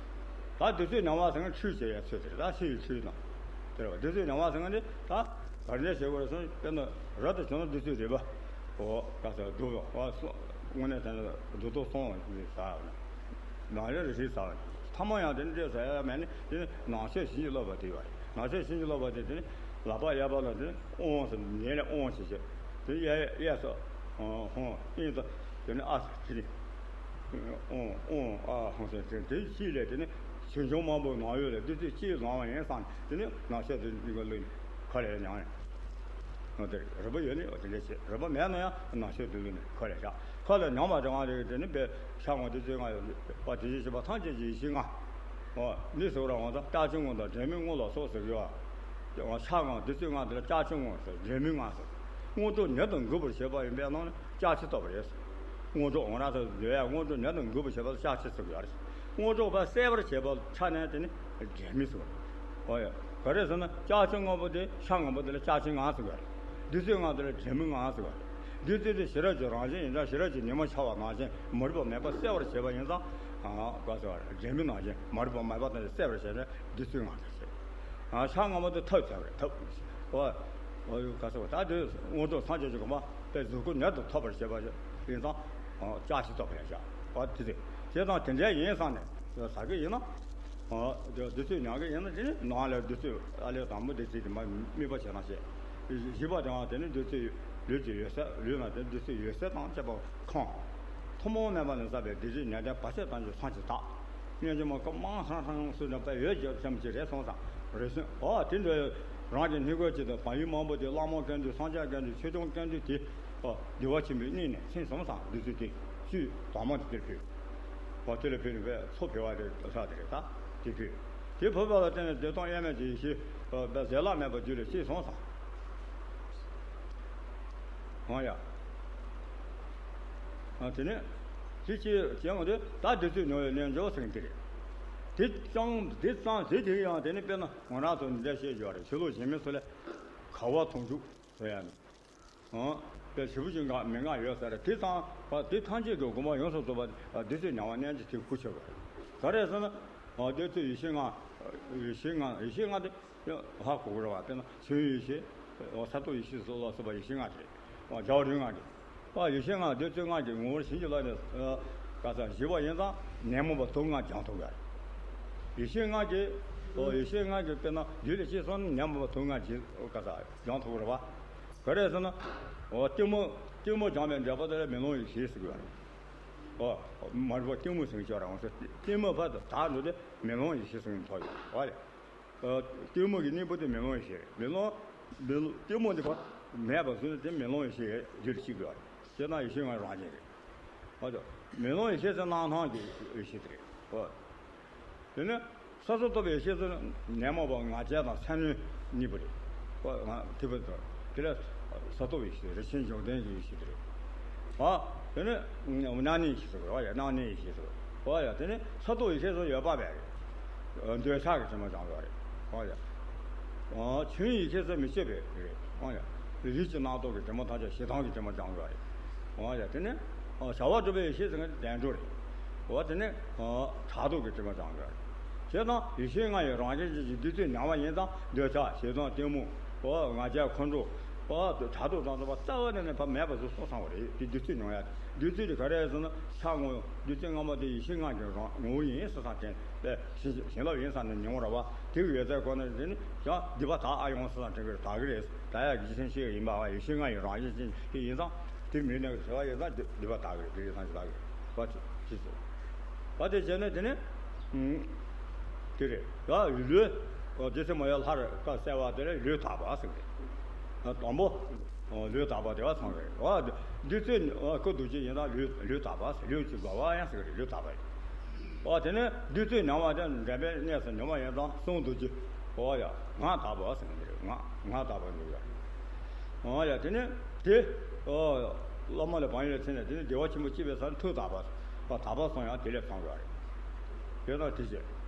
ད་བདུད་རྩི་མྱང་བ་ཟེར་མཁན་ཁྲུས་བྱེད་ཡ་ཚོད་དེ་རེད། ད་ཕྱི་ཡི་ཁྲུས་དང་། དེ་རེད་བ། བདུད་རྩི་མྱང་བ་ཟེར་མཁན་དེ་ད་ག་འདྲ་བྱེད་དགོས་རེད་ཟེར་ན། དཔེར་ན་རབ་ཏུ་བྱུང་ན་བདུད་རྩི་རེད་པ། འོ་ག་ས་བདུད་པ་འོ་སོ་དངོས་གནས་དེ་ནི་བདུད་ཐོག་སོང་བ་ཟ་བ་ནི། ནང་ལས་རི་ཟ་བ་ནི། ཐ་མ་ཡང་དེ་འདྲ་ཟ་ཡ་མེད་ནི་དེ་ནི་ནང་ཆོས་བྱིན་གྱིས་བརླབས་པ་དེ་བ་རེད། ནང་ཆོས་བྱིན་གྱིས་བརླབས་པ་དེ་དེ་ནི་ལག་པ་གཡས་པ་ལ་དེ་ནི་ཨོང་ཟེར་ནས་ལས་ཨོང་ཞེས་བྱས། དེ་གཡས་གཡས་སུ་ཧོང་ཨིན་ཏོ་དེ་ནི་ཨ་ཟེར་དེ་ནི། ཨོང་ཨོང་ཨ་ཧོང་ཟེར་དེ་དེ་གཅིག་ལས་དེ་ནི་ཞིང་ཆུང་མང་པོའི་ནང་ཡོད་ལས་བདུད་རྩི་གཅིག་བཟང་བ་ཡིན་བསམ་དེ་ནི་ནང་ཆོས་དེ་ནི་ག་ལས་མྱང་ཡང་། ཨོ་དེ་རེད། རིག་པ་ཡོད་ནི་ཨོ་དེ་འདྲ་བྱེད། རིག་པ་མེད་ན་ཡང་ནང་ཆོས་དེ་ལུས་ནི་ཁ་ལས་བཞག་ཁ་ལས་མྱང་བ་དེ་ང་རེ་དེ་ནི་པའི་ཤ་ངོ་བདུད་རྩི་ང་ཡོད་པ་དེ་བཞིན་གཤེགས་པ་ཐམས་ཅད་ཀྱི་ཡེ་ཤེས་ལྔ། ཨོ་འདི་ཟེར་བ་རང་དང་ལྕགས་ཀྱུ་ངོ་དང་སྒྲོན་མེ་ངོ་ལ་སོགས་ཟེར་གྱི་ཡོད། ཤ་ལྔ་བདུད་རྩི་ལྔ་དེ་ལ་ལྕགས་ཀྱུ་ངོ་ཟེར་སྒྲོན་མེ་ལྔ་ཟེར། དངོས་གྲུབ་ཉིད་དུ་འགུགས་པར་བྱེད་པ་ཡིན་པས་ན་ནི་ལྕགས་ཕྱེ་བཏབ་པ་རེད། དངོས་གྲུབ་ང་རང་ཚོ་འདོད་ཡ་དངོས་གྲུབ་ཉིད་དུ་འགུགས་པར་བྱེད་པ་ལ་ལྕགས་ཕྱེ་ཟེར་གྱི་ཡོད་རེད། དངོས་གྲུབ་པ་གསལ་བར་བྱེད་པ་ཆ་ནས་དེ་ནི་སྒྲོན་མེ་ཟེར་བ་རེད། ཨོ་ཡ། ག་རེ་ཟེར་ན་ལྕགས་ཀྱུ་སྔོན་པོ་དེ་ཤ་སྔོན་པོ་དེ་ལ་ལྕགས་ཕྱེ་ལྔ་ཟེར་གྱི་ཡོད་རེད། བདུད་རྩི་ལྔ་དེ་ལ་སྒྲོན་མེ་ལྔ་ཟེར་གྱི་ཡོད་རེད། བདུད་རྩི་དེ་ཤེས་རབ་ཀྱི་རང་བཞིན་ཡིན་ཙང་ཤེས་རབ་ཀྱི་ཉི་མ་འཆར་བ་ནང་བཞིན་མ་རིག་པ་མེད་པ་གསལ་བར་བྱེད་པ་ཡིན་ཙང་། ཨ་ག་ཟེར་བ་རེད། སྒྲོན་མེ་ནང་བཞིན་མ་རིག་པ་མེད་པ་དེ་གསལ་བར་བྱེད་ནས་བདུད་རྩི་ལྔ་དེ་ཟེར། ཨ་ཤ་སྔོན་པོ་དེ་ཐབས་བྱ་བ་རེད། ཐབས། ཨོ། ཨོ་ཡོ་ག་ཟེར་བ་ད་དེ་དངོས་གྲུབ་སངས་རྒྱས་ཀྱི་གོ་འཕང་དེ་གཟུགས་སྐུ་མྱུར་དུ་ཐོབ་པར་བྱེད་པ་ཡིན་ཙང་། ཨ་ལྕགས་ཕྱེ་བཏབ་པ་ཡང་བཞག་ཨོ་དེ་རེད། བྱས་ཙང་དེ་འདྲ་ཡིན་བསམ་ནས་ཟ་གི་ཡིན་ན། ཨ་བདུད་རྩི་མྱང་གི་ཡིན་ན་དེ་ནི་ནང་ལ་བདུད་རྩི་ཨ་ལས་དང་པོ་བདུད་རྩི་དེ་མ་དམིགས་པ་བྱས་ན་བྱས། བཞི་པ་དེའང་དེ་ནི་བདུད་རྩི་ལུས་ཀྱི་འོད་གསལ། ལུས་ལ་དེ་བདུད་རྩི་འོད་གསལ་དང་བཅས་པ་ཁོང་། ཐུན་མོང་མེད་པ་ནས་བསགས་པའི་སྡིག་སྒྲིབ་ཉེས་ལྟུང་བར་ཆད་དང་བཅས་ཐམས་ཅད་དག་རྣལ་འབྱོར་མ་སྐུ་དམར་ཧྲང་ཧྲང་སུ་འདྲ་པའི་འོད་བརྗོད་ཙམ་གྱིས་རེ་སོང་ཙང་རེ་སོང་། ཨོ་དེ་འདྲ་རང་གི་སྣོད་ཀྱི་དང་བག་ཡོད་མང་པོ་དེ་བླ་མ་ཀུན་འདུས་སངས་རྒྱས་ཀུན་འདུས་ཆོས་སྐྱོང་ཀུན་འདུས་དེ། ཨོ་བདེ་བ་ཆེན་པོའི་གནས་ནས་མཚན་བཟུང་ཙང་བདུད་རྩི་དེ་བཅུད་དྭངས་མ་དེ་དེར་ཕུལ། ཨོ་དེ་ལ་ཕུལ་ནས་པའི་མཚོ་ཕུལ་བ་དེ་ལྷ་དེ་རེད། ད་དེ་ཕུལ། དེ་ཕུལ་བ་ལ་བརྟེན་ནས་བདེ་སྟོང་དབྱེར་མེད་ཀྱི་ཡེ་ཤེས་པའི་ཟད་གླགས་མེད་པ་རྒྱུད་ལ་སྐྱེས་སོང་ཙང་། ཨོ་ཡ། ཨ་དེ་ནས་དེ་ཅི་ཅི་ཡང་དེ་ད་བདུད་རྩི་མྱོང་བའི་རྣལ་འབྱོར་ཟེར་མཁན་དེ་རེད། དེ་ཙང་དེ་ཙང་དེ་དེ་ཡང་དེ་ནི་དཔེར་ན་ང་རང་ཚོ་འདི་འདྲ་བཤད་རྒྱུ་བ་རེད། ཕྱི་ལོགས་གཞན་མི་ཚོ་ལས་ཁ་བ་དུང་ཕྱུར་ཟེར་ཡ་ནི། ཨང་། དཔེ་ཞེ་པོ་ཅིག་འགག་མི་འགག་ཡོད་ས་རེད། དེ་ཙང་དེ་ཐམས་ཅད་ཀྱི་དགོངས་པ་ཡོངས་སུ་རྫོགས་པ་བདུད་རྩི་མྱང་བ་རྣལ་འབྱོར་དེ་གུ་ཆོད་པ་རེད། ག་རེ་ཟེར་ན། ཨ་བདུད་རྩི་ཡེ་ཤེས་ལྔ། ཡེ་ཤེས་ལྔ་ཡེ་ཤེས་ལྔ་དེ། ཧ་གོ་གི་རེད་བ། དཔེར་ན་ཆོས་དབྱིངས་ཡེ་ཤེས། ཨོ་ས་རྟོག་ཡེ་ཤེས་སོགས་ལ་སོགས་པ་ཡེ་ཤེས་ལྔ་དེ་རེད། ཨོ་རྒྱལ་བ་རིགས་ལྔ་གི། ཨ་ཡེ་ཤེས་ལྔ་བདུད་རྩི་ལྔ་གི་ངོ་བོར་བྱིན་གྱིས་བརླབས་ནས། ཨ་ག་ས་ཞི་བ་ཡིན་ཙང་ཉོན་མོངས་པ་དུག་ལྔ་སྦྱང་ཐུབ་ཡ་རེད། ཡེ་ཤེས་ལྔ་གི། ཨོ་ཡེ་ཤེས་ལྔ་གི་དཔེར་ན་རྒྱུད་ལ་སྐྱེས་སོང་ན་ཉོན་མོངས་པ་དུག་ལྔ་གི་ག་ས་སྦྱང་ཐུབ་རེད་བ། ག་རེ་ཟེར་ན། ཨོ་གཏི་མུག་གཏི་མུག་སྦྱང་བའི་འབྲས་བུ་དེ་ལ་མེ་ལོང་ཡེ་ཤེས་ཟེར་གི་ཡོད་རེད། ཨོ་མ་རིག་པ་གཏི་མུག་ཟེར་གི་ཡོད་རེད། འོ་ཟེར་གཏི་མུག་ཕར་དུ་དག་འགྲོ་དེ་མེ་ལོང་ཡེ་ཤེས་ཟེར་གི་ཐོག་ཡོད་རེད། ཨོ་ཡ། ཨ་གཏི་མུག་གི་གཉེན་པོ་དེ་མེ་ལོང་ཡེ་ཤེས་རེད། མེ་ལོང་། མེ་ལོང་གཏི་མུག་འདི་ཕར་མེད་པ་བཟོས་ནས་དེ་མེ་ལོང་ཡེ་ཤེས་རྒྱུད་ལ་སྐྱེ་དགོས་པ་རེད། དེ་ན་ཡེ་ཤེས་ལྔ་རང་བཞིན་རེད། ཨོ་ཙང་མེ་ལོང་ཡེ་ཤེས་ཟེར་སྣང་སྣང་གི་ཡེ་ཤེས་དེ་རེད། ཨོ། དེ་ནས་ས་སོ་ཏོ་བའི་ཡེ་ཤེས་ཟེར་ཉོན་མོངས་པ་ང་རྒྱལ་དང་སེམས་ནི་གཉིས་པོ་རེད། ཨོ་ང་ཐིབ་པ་དང་དེ་ལ་ས་ཏོ་བའི་ཡེ་ཤེས་རེད། ཆེན་འབྱུང་ལྡན་གྱི་ཡེ་ཤེས་དེ་རེད། ཨོ། དེ་ནས་སྣང་གནས་ཡེ་ཤེས་ཟེར་བ་ཡ་སྣང་གནས་ཡེ་ཤེས་ཟེར། ཨོ་ཡ། དེ་ནི་ས་རྡོ་ཡེ་ཤེས་སུ་ཡོད་པ་བས་རེད། འདོད་ཆགས་ཀྱི་དྲི་མ་སྦྱང་དགོས་རེད། ཨོ་ཡ། ཆོས་ཡེ་ཤེས་སུ་མི་སྐྱེ་བས་རེད། ཨོ་ཡ། ལུས་ཀྱི་རྣམ་རྟོག་གི་དྲི་མ་ཐམས་ཅད་ཞེ་སྡང་གི་དྲི་མ་སྦྱང་དགོས་རེད། ཨོ་ཡ། དེ་ནི་བྱ་བ་གྲུབ་པའི་ཡེ་ཤེས་ཟེར་མཁན་དེ་བདེ་འགྲོ་རེད། འོ་དེ་ནི་ཕྲག་དོག་གི་དྲི་མ་སྦྱང་དགོས་རེད། བྱས་ཙང་ཡེ་ཤེས་ལྔ་ཡི་རང་བཞིན་ཅན་གྱི་བདུད་རྩི་མྱང་བ་ཡིན་ཙང་འདོད་ཆགས་ཞེ་སྡང་གཏི་མུག་ཨོ་ང་རྒྱལ་ཁོང་ཁྲོ་ཨོ་ཕྲག་དོག་དང་བཅས་པ་རྩ་བ་ནས་ནི་ཕར་མེད་པ་བཟོ་སོང་བསམ་པ་རེད། དེ་བདུད་རྩི་མྱོང་ཡ། བདུད་རྩི་དེ་ག་རེ་ཟེར་ན་ཤ་ངོ་། བདུད་རྩི་སྔ་མ་དེ་ཡེ་ཤེས་ལྔ་གི་རང་ངོ་བོ་ཡིན་ཟེར་བསམ་དྲན་པས་བྱིན་རླབས་ཡིན་བསམ་ནས་མྱོང་བ་རེད་བ། དེ་གི་ཡོད་ཚད་ཁོ་ན་དེ་ནི་ཡང་སྡིག་པ་དག་ཨ་ཡོང་ཟེར་བསམ་དྲན་གི་དག་གི་རེད། དག་ཡ་གི་རྒྱུ་མཚན་ཤེས་ཡིན་པ་བ། ཡེ་ཤེས་ལྔ་ཡི་རང་བཞིན་ཅན་དེ་ཡིན་ཙང་དེ་མི་ནས་བྱ་བ་ཡིན་ཙང་སྡིག་པ་དག་གི་རེད། དེ་ཡིན་ཙང་ཅི་དག་གི་རེད་བ། ཅི་ཅི་ཟེར་བ་དེ་བྱས་ནས་དེ་ནི་དེ་རེད་ཡ། ལུས་བདུད་རྩི་མ་ཡལ་ལྷར་བཀའ་གསལ་བ་དེ་ལས་ལུས་དག་པ་ཟེར་གི་རེད། དང་པོ། ལུས་དག་པ་དེ་བ་ཚང་རེད། འོ། བདུད་རྩི་ཁུ་འདུག་ཅིག་ཡིན་ན་ལུས་ལུས་དག་པ་ཟེར། ལུས་ཀྱི་དགའ་བ་ཡང་ཟེར་གི་རེད། ལུས་དག་པ་རེད། འོ། དེ་ནས་བདུད་རྩི་མྱང་བ་དེ་འདྲེན་པའི་གནས་སུ་མྱོང་བ་ཡིན་ཙང་གསུང་འདུག་ཅིག་འོ་ཡ། ངག་དག་པ་ཟེར་གི་རེད། ངག་ངག་དག་པ་འདུག་ཡ། འོ་ཡ། དེ་ནས་དེ་འོ་བླ་མ་ལ་བག་ཡོད་ཚེ་ནས་དེ་ནས་བདེ་བ་ཆེན་པོ་སྐྱེས་པའི་སར་ཐུགས་དག་པ་དག་པ་སོང་ཡང་དེ་ལས་ཚང་དགོས་རེད། དེ་དང་དེ་བྱས།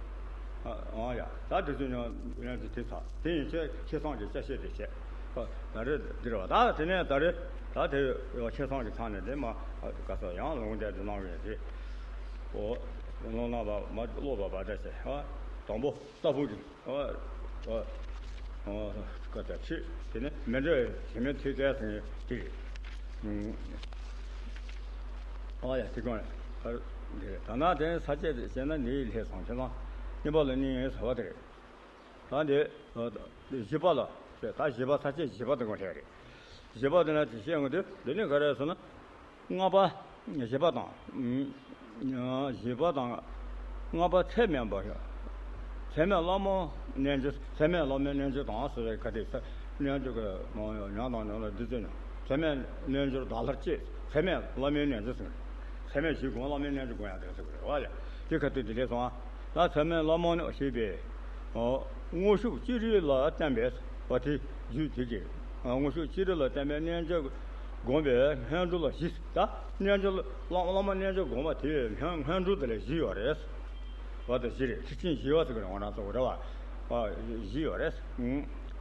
འོ་ཡ། ད་དེ་ཚོ་ཡང་ཡང་དེ་དེ་ཚ་དེ་ཡིན་ཚེ་ཁེ་བཟང་གི་ཅ་ཤེས་དེ་བྱས། ད་རེས་འདིར་བ་ད་དེ་ནས་ད་རེས་ད་དེ་ཁེ་བཟང་གི་ཚང་ནས་དེ་མ་ག་ས་ཡང་ལུང་བསྟན་དུ་གནང་བའི་དེ། འོ། ལུང་གནང་བ་མ་ཀློག་པ་བ་ད་བྱས། དང་པོ་ལྟ་བུ་གི་འོ། འོ། འོ། ཀ་ད་ཁྲིད་དེ་ནས་མི་འདྲ་བའི་མི་ཐོས་ཚལ་ཟེར་དེ་རེད། ཨ་ཡ་དེ་གང་རེད། ད་ན་དེ་ས་བཅད་དེ་བཤད་ན་འདི་ལྷས་སོང་ཁྱེད་རང་གཉིས་པ་ལ་གཉིས་ཡིན་ཟེར་བ་དེ་རེད། ད་འདི་བཞི་པ་ལ་ད་བཞི་པ་ས་བཅད་བཞི་པ་དེ་གང་ལྷས་རེད། བཞི་པ་དེ་ན་དེ་བཤད་ངོ་དེ་འདི་ནི་ག་རེ་ཟེར་ན། ལྔ་པ། བཞི་པ་དང་། བཞི་པ་དང་། ལྔ་པ་ཚད་མེད་པ། ཚད་མེད་བླ་མའི་རྣལ་འབྱོར། ཚད་མེད་བླ་མའི་རྣལ་འབྱོར་དང་ཟེར་བའི་ག་དེ་ས་རྣལ་འབྱོར་གྱི་མང་ཡང་ཡང་དང་ཡང་ལ་བདུད་རྩི་ཉོན། ཚད་མེད་རྣལ་འབྱོར་བདག་སླར་སྐྱེ། ཚད་མེད་བླ་མའི་རྣལ་འབྱོར་ཟེར། ཚད་མེད་བཞི་སྒོམ་བླ་མའི་རྣལ་འབྱོར་སྒོམ་ཡང་དེ་ཟེར་བ་ལས་དེ་ག་དེ་དེ་ལས་སོང་ཨ། ད་ཚད་མེད་བླ་མ་ནི་ཞེས་པས། དངོས་ཤུགས་ཅི་རིགས་ལ་བརྟེན་པས་བ་དེ་རྒྱུད་དེ་གི་དངོས་ཤུགས་ཅི་རིགས་ལ་བརྟེན་པའི་རྣལ་འབྱོར་བསྒོམ་པའི་སྔོན་འགྲོ་ལ་བཞི། ད་རྣལ་འབྱོར་བླ་བླ་མ་རྣལ་འབྱོར་བསྒོམ་པ་དེའི་སྔོན་སྔོན་འགྲོ་དེ་ལ་བཞི་ཡོད་རེད། བ་དང་བཞི་རེད། ཁྲི་ཆེན་བཞི་བ་ཟེར་གི་རེད། ང་རང་ཚོ་རེད་བ། བཞི་ཡོད་རེད།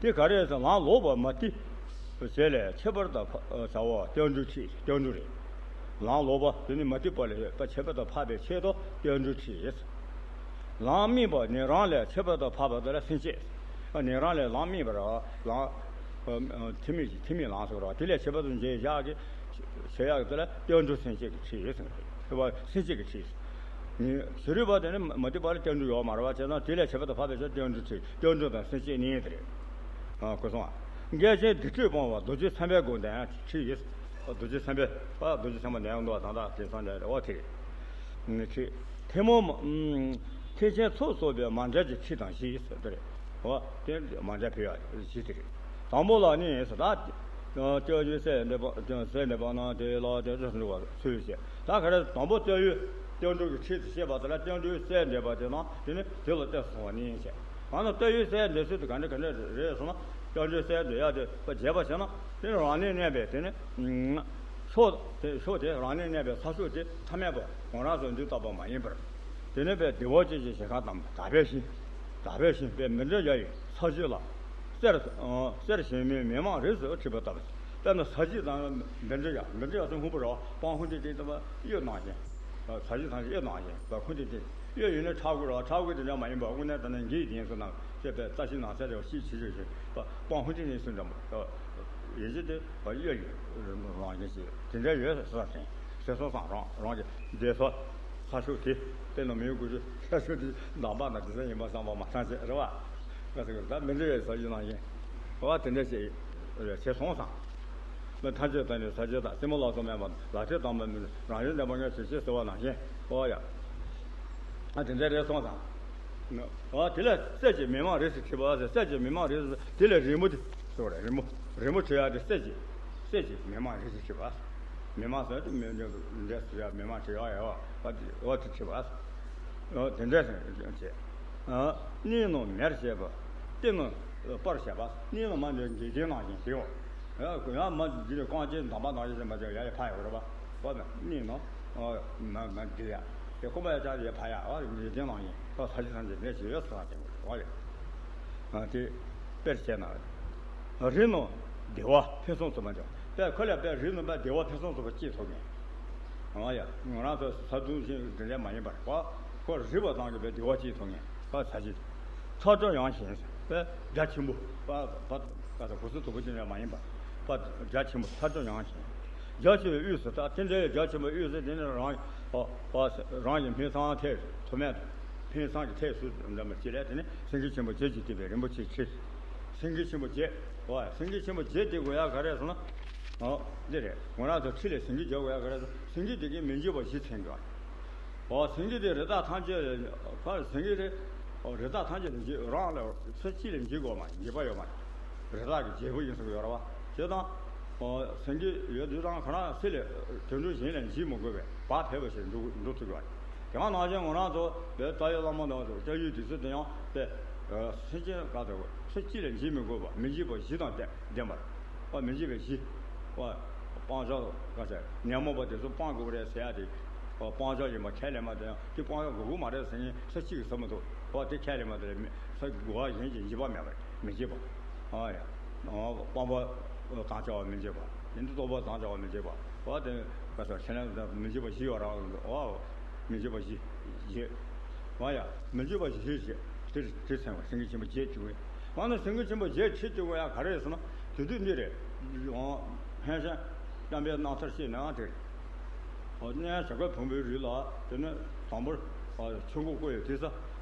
དེ་ག་རེ་ཟེར་ལམ་ལོག་པ་མ་བསྟི། བྱས་ལས་ཁྱད་པར་དུ་ཕ་བྱའོ། སྐྱབས་འགྲོའི་ཁྲིད། སྐྱབས་འགྲོ་རེད། ལམ་ལོག་པ་དེ་ནི་མ་བསྟི་བ་ལས་ཁྱད་པར་དུ་འཕགས་པའི་ཆེད་དུ་སྐྱབས་འགྲོའི་ཁྲིད། ལམ་དམིགས་པ་ནི་རང་ལས་ཁྱད་པར་དུ་འཕགས་པ་དེ་ལ་སེམས་བསྐྱེད། ཨ་ནི་རང་ལས་ལམ་དམིགས་པ་ར་ལམ། ཐིམ་མིག་ཐིམ་མིག་ལམ་ཟེར་བ་དེ་ལས་ཁྱད་པར་དུ་འབྱེད་ཡག་གི་བྱེད་ཡག་གི་དེ་ལ་སྐྱབས་འགྲོ་སེམས་བསྐྱེད་ཀྱི་ཁྲིད་ཟེར་བ། སེམས་བསྐྱེད་ཀྱི་ཁྲིད། བྱུང་རབས་པ་དེ་ནི་མ་བསྟི་བ་ལ་སྐྱབས་འགྲོ་ཡོད་མ་རེད་བ། བྱས་ཙང་དེ་ལས་ཁྱད་པར་དུ་འཕགས་པའི་ཕྱིར་སྐྱབས་འགྲོའི་ཁྲིད། སྐྱབས་འགྲོ་དང་སེམས་བསྐྱེད་གཉིས་དེ་རེད། ཨ་གོ་སོང་ཨ། འགལ་རྐྱེན་སྡིག་སྒྲིབ་སྤོང་བ་རྡོ་རྗེ་འཚམས་པའི་སྒོ་ནས་ཁྲིད་ཡིན། རྡོ་རྗེ་འཚམས་པའི་ཨ་རྡོ་རྗེ་འཚམས་པ་ནས་འདུག་བ། ད་ལྟ་དེང་སང་འདྲ་རེད་བ། དེ་རེད། ཁྲིད། ཐལ་མོ་མ་ཐེག་ཆེན་ཚོགས་གསོག་པའི་མ་འབྲེལ་གྱི་ཁྲིད་དང་བཞི་ཟེར་དེ་རེད་བ། དེ་མ་འབྲེལ་ཕུལ་བ་བཞི་དེ་རེད། དང་པོ་ལ་ནི་ཟེར་ད། སྐྱབས་ཡུལ་སའི་འདོད་པ་སའི་འདོད་པ་ན་དེ་ལ་དེ་ཚོ་འགྲོ་བ་ཚུལ་བྱེད། ད་ག་རེ་དང་པོ་སྐྱབས་ཡུལ་སྐྱབས་འགྲོ་གི་ཁྲིད་དུ་བཤད་པ་དེ་ལ་སྐྱབས་འགྲོའི་སའི་འདོད་པ་དེ་ན་དེ་ནི་དེ་ལ་གཏད་སོང་བ་ནི་བྱས། ང་ནི་སྐྱབས་ཡུལ་སའི་འདོད་ཚུལ་དེ་ག་འདྲ་ག་འདྲ་རེད་ཟེར་ན། སྐྱབས་འགྲོའི་སའི་འདོད་ཡག་དེ་བརྗེད་པ་བྱས་ན་དེ་ནི་རང་ལས་གནས་པའི་དེ་ནི་ཕྱོགས་དེ་ཕྱོགས་དེ་རང་ལས་གནས་པའི་ས་ཕྱོགས་དེ་ཐ་མལ་པ་ང་རང་ཚོ་འདི་ལྟ་བུ་མ་ཡིན་པར། དེ་ནས་པའི་བདེ་བ་ཅན་གྱི་ཞིང་ཁམས་དང་དག་པའི་ཞིང་། དག་པའི་ཞིང་པའི་མི་འདྲ་བ་ཡི་ས་གཞི་ལ་གསེར་གསེར་ཞུན་མའི་མིག་མངས་རིས་སུ་བྲིས་པ་ལྟ་བུ། དཔེར་ན་ས་གཞི་དང་མི་འདྲ་ཡ། མི་འདྲ་ཡ་ཚོ་སྔོན་པོ་ར་བ། སྤང་ཧུན་ཏི་ཏི་ལྟ་བུ་གཡུ་ནང་བཞིན། ས་གཞི་ཐམས་ཅད་གཡུ་ནང་བཞིན་པ། ཧུན་ཏི་ཏི་གཡུ་ཡིན་ན་ཁྲ་གུ་ར་བ། ཁྲ་གུ་དེ་འདྲ་མ་ཡིན་པ་དངོས་གནས་དྲང་གནས་འགྱེལ་ཡིན་ཟེར་ན་ཅེས་པའི་རྩ་ཤེ་ནང་གསལ་རེ་བ་ཤེས་བྱེད་ཆོས་ཤིག་པ། སྤང་ཧུན་ཏི་ནི་སུན་འདྲ་མོ་ཡིན་གྱི་དེ་གཡུ་ཡིན་རང་བཞིན་ཞིག་དེ་འདྲ་ཡོད་ཟེར་བ་དེ། ཟེར་སོང་ཙང་རང་རང་གི་བསྡད་ས་ས་ཕྱོགས་དེ། དཔེར་ན་མི་ཡུལ་དགུ་བཅུ་ས་ཕྱོགས་དེ་འདམ་བག་དང་དེ་ཚོ་ཡིན་པ་བསམ་པ་མ་ཚང་བྱས་རེད་བ། ང་ཚོ་གི་ད་མི་འདྲ་བའི་ས་གཞི་ནང་བཞིན་བ་དེ་འདྲ་ཞིག་བྱས་སོང་ཙང་། མི་ཐམས་ཅད་དང་ནི་ས་གཞི་དང་། རྩེ་མོ་ལ་སོགས་མེད་པ་ལག་མཐིལ་དང་པོ་མིན། རང་བཞིན་ལྡན་པ་ངས་བྱས་ཤིང་ཟེར་བ་ནང་བཞིན། ཨོ་ཡ། ཨ་དེ་འདྲ་རེད་སོང་ཙང་། ཨ་དེ་ལ་གསེར་གྱི་མིག་མངས་རིས་སུ་བྲིས་པ་ཟེར། གསེར་གྱི་མིག་མངས་རིས་སུ། དེ་ལ་རི་མོ་དེ་ཟེར་བ་རེད། རི་མོ་རི་མོ་བྲིས་ཡག་དེ་གསེར་གྱི་གསེར་གྱི་མིག་མངས་རིས་སུ་བྲིས་པ། མིག་མངས་ཟེར་དེ་མི་འདྲ་འདྲ་ཟེར་ཡག་མིག་མངས་བྲིས་ཡག་ཡོད་བ། ཨ་དེ་ཨོ་དེ་བྲིས་པ། ཨོ་དེ་འདྲ་བྱས། སྣོད་རྣམས་མེར་བྱེད་པ། སྟེང་རྣམས་སྤར་བྱེད་པ། སྣོད་ལ་མ་འདྲ་འཇིག་རྟེན་ནང་བཞིན་དེའོ། ཡང་མ་འདི་ནི་རྐང་རྗེས་འདམ་བག་ནང་བཞིན་མ་འཇོག་ཡ་ཡི་ཕ་ཡོད་རེད་པ། ཨོ་སྣོད་རྣམས་མ་མ་འདི་ཡ། དེ་ཀུན་པ་ཡ་ཅག་ཡེ་ཕ་ཡ་ཨ་རི་མི་དེ་ནང་ཡིན་ཨ་ས་ཆ་ཐམས་ཅད་ནས་ཞེས་ཡོད་ས་དེ་ཨ་ཡ། ཨ་དེ་དཔེར་བྱས་ན། རི་ནི་བདེ་བ་ཕུན་སུམ་ཚོགས་པ་འཇོག་དཔེ་ཁོ་ལ་དཔེ་རི་ནི་དཔེ་བདེ་བ་ཕུན་སུམ་ཚོགས་པ་སྐྱེས་ཐུབ་ངེས། ཨ་ཡ། ང་རང་ཚོ་ས་དུང་ཞིང་དེ་འདྲ་མ་ཡིན་པར་ཨ་ཁོ་རི་བ་ཙམ་གྱིས་དཔེ་བདེ་བ་སྐྱེས་ཐུབ་ངེས་ཨ་ས་ཆ། ཚ་དྲོད་ཡངས་ཤིང་དཔེ་རྒྱ་ཆེན་པོ་ཨ་ཨ་ཨ་གོ་ས་དུ་བ་ཅན་འདྲ་མ་ཡིན་པར་ཨ་རྒྱ་ཆེན་པོ་ཚ་དྲོད་ཡངས་ཤིང་། རྒྱ་ཆེ་བའི་དབུས་སུ་ད་དེ་འདྲའི་རྒྱ་ཆེན་པོའི་དབུས་སུ་དེ་ནི་རང་ཨ་ཨ་རང་གི་སྨིན་མཚམས་ཐད་ཐུབ་མེད་དུ། ཕན་སང་གི་ཐད་སུ་འདྲ་མ་ཅི་ལས་དེ་ནི་སེང་གེ་ཆེན་པོ་བརྒྱད་ཀྱིས་བཏེགས་པའི་རིན་པོ་ཆེའི་ཁྲི། སེང་གེ་ཆེན་པོ་བརྒྱད། ཨོ་སེང་གེ་ཆེན་པོ་བརྒྱད་དེ་དགོས་ཡ་ག་རེ་ཟེར་ན། ཨོ་འདི་རེད། ང་རང་ཚོ་ཁྲི་ལ་སེང་གེ་བརྒྱབ་དགོས་ཡ་ག་རེ་ཟེར་ན་སེང་གེ་དེ་གའི་མི་འཇིགས་པ་བཞི་མཚོན་གྱི་ཡོད་རེད། ཨོ་སེང་གེ་དེ་རི་དྭགས་ཐམས་ཅད་ལ་ཕར་སེང་གེ་རེད། ཨོ་རི་དྭགས་ཐམས་ཅད་ལ་འཇིགས་རང་ལ་ཚེ་གཅིག་ལ་འཇིགས་དགོས་མ་འཇིགས་པ་ཡོད་མ་རེད། རི་དྭགས་ཀྱི་རྒྱལ་པོ་ཡིན་ཟེར་གྱི་ཡོད་རེད་བ། བྱས་ཙང་། སེང་གེ་ཡོད་དུས་ཙང་ཁོ་རང་སྲིད་ལས་དུད་འགྲོ་གཞན་ལ་འཇིགས་མི་དགོས་པའི་བག་ཕེབས་པ་ཞིག་འགྲོ་འགྲོ་ཐུབ་ཀྱི་རེད། དེ་ག་ནང་བཞིན་ང་རང་ཚོ་བོད་རྩ་བའི་བླ་མ་དང་སྐྱབས་ཡུལ་དེ་ཚོ་དེ་ཡང་དཔེ་སེམས་ཅན་ག་ཚོད་སུ་གཅིག་ལ་འཇིགས་མི་དགོས་པ་མི་འཇིགས་པ་བཞི་དང་ལྡན་པར། བ་མི་འཇིགས་པའི་གཞི། བ་སྤང་བྱ་ག་ཚོད་ཉོན་མོངས་པ་དེ་ཚོ་སྤང་དགོས་རེད་ཟེར་ཡ་དེ། བ་སྤང་བྱ་ཡིན་པ་ཁས་ལེན་པ་དེ་ཡང་དེ་སྤང་བྱ་དགོས་ཀྱི་མ་རེད་ཟེར་མཁན་ས་གཅིག་གིས་ཟེར་མི་འདུག་བ་དེ་ཁས་ལེན་པ་དེ་ལས་མི་ས་དགོས་པ་གཞན་གྱིས་འཇིགས་པ་མེད་པ་མི་འཇིགས་པ། ཨ་ཡ། སྤང་བ་དང་བྱ་བ་མི་འཇིགས་པ། དེ་འདི་རྟོག་པ་དང་བྱ་བ་མི་འཇིགས་པ། འོ་དེ་ག་ས་ཁས་ལེན་མི་འཇིགས་པ་བཞི་ཡོད་རང་འོ། མི་འཇིགས་པ་བཞི། བཞི། འོ་ཡ། མི་འཇིགས་པ་བཞི་ཞེས་དེར་དེ་ཚན་བ་སེང་གེ་ཆེན་པོ་བརྒྱད་བཅུ་བའི། འོ་ན་སེང་གེ་ཆེན་པོ་བརྒྱད་ཁྲི་བཅུ་བ་ཡ་ག་རེ་ཟེར་ན་དེ་དུས་འདི་རེད། འོ། ཧན་ཤན། བསྟན་པའི་རྣམ་ཐར་ཤེས་ནའང་དེ་རེད། འོ་གནས་བྱ་རྒོད་ཕུང་པོའི་རི་ལ་དེ་ནི་དང་པོར་ཆོས་འཁོར་བསྐོར་ཡོད་དེ་ས།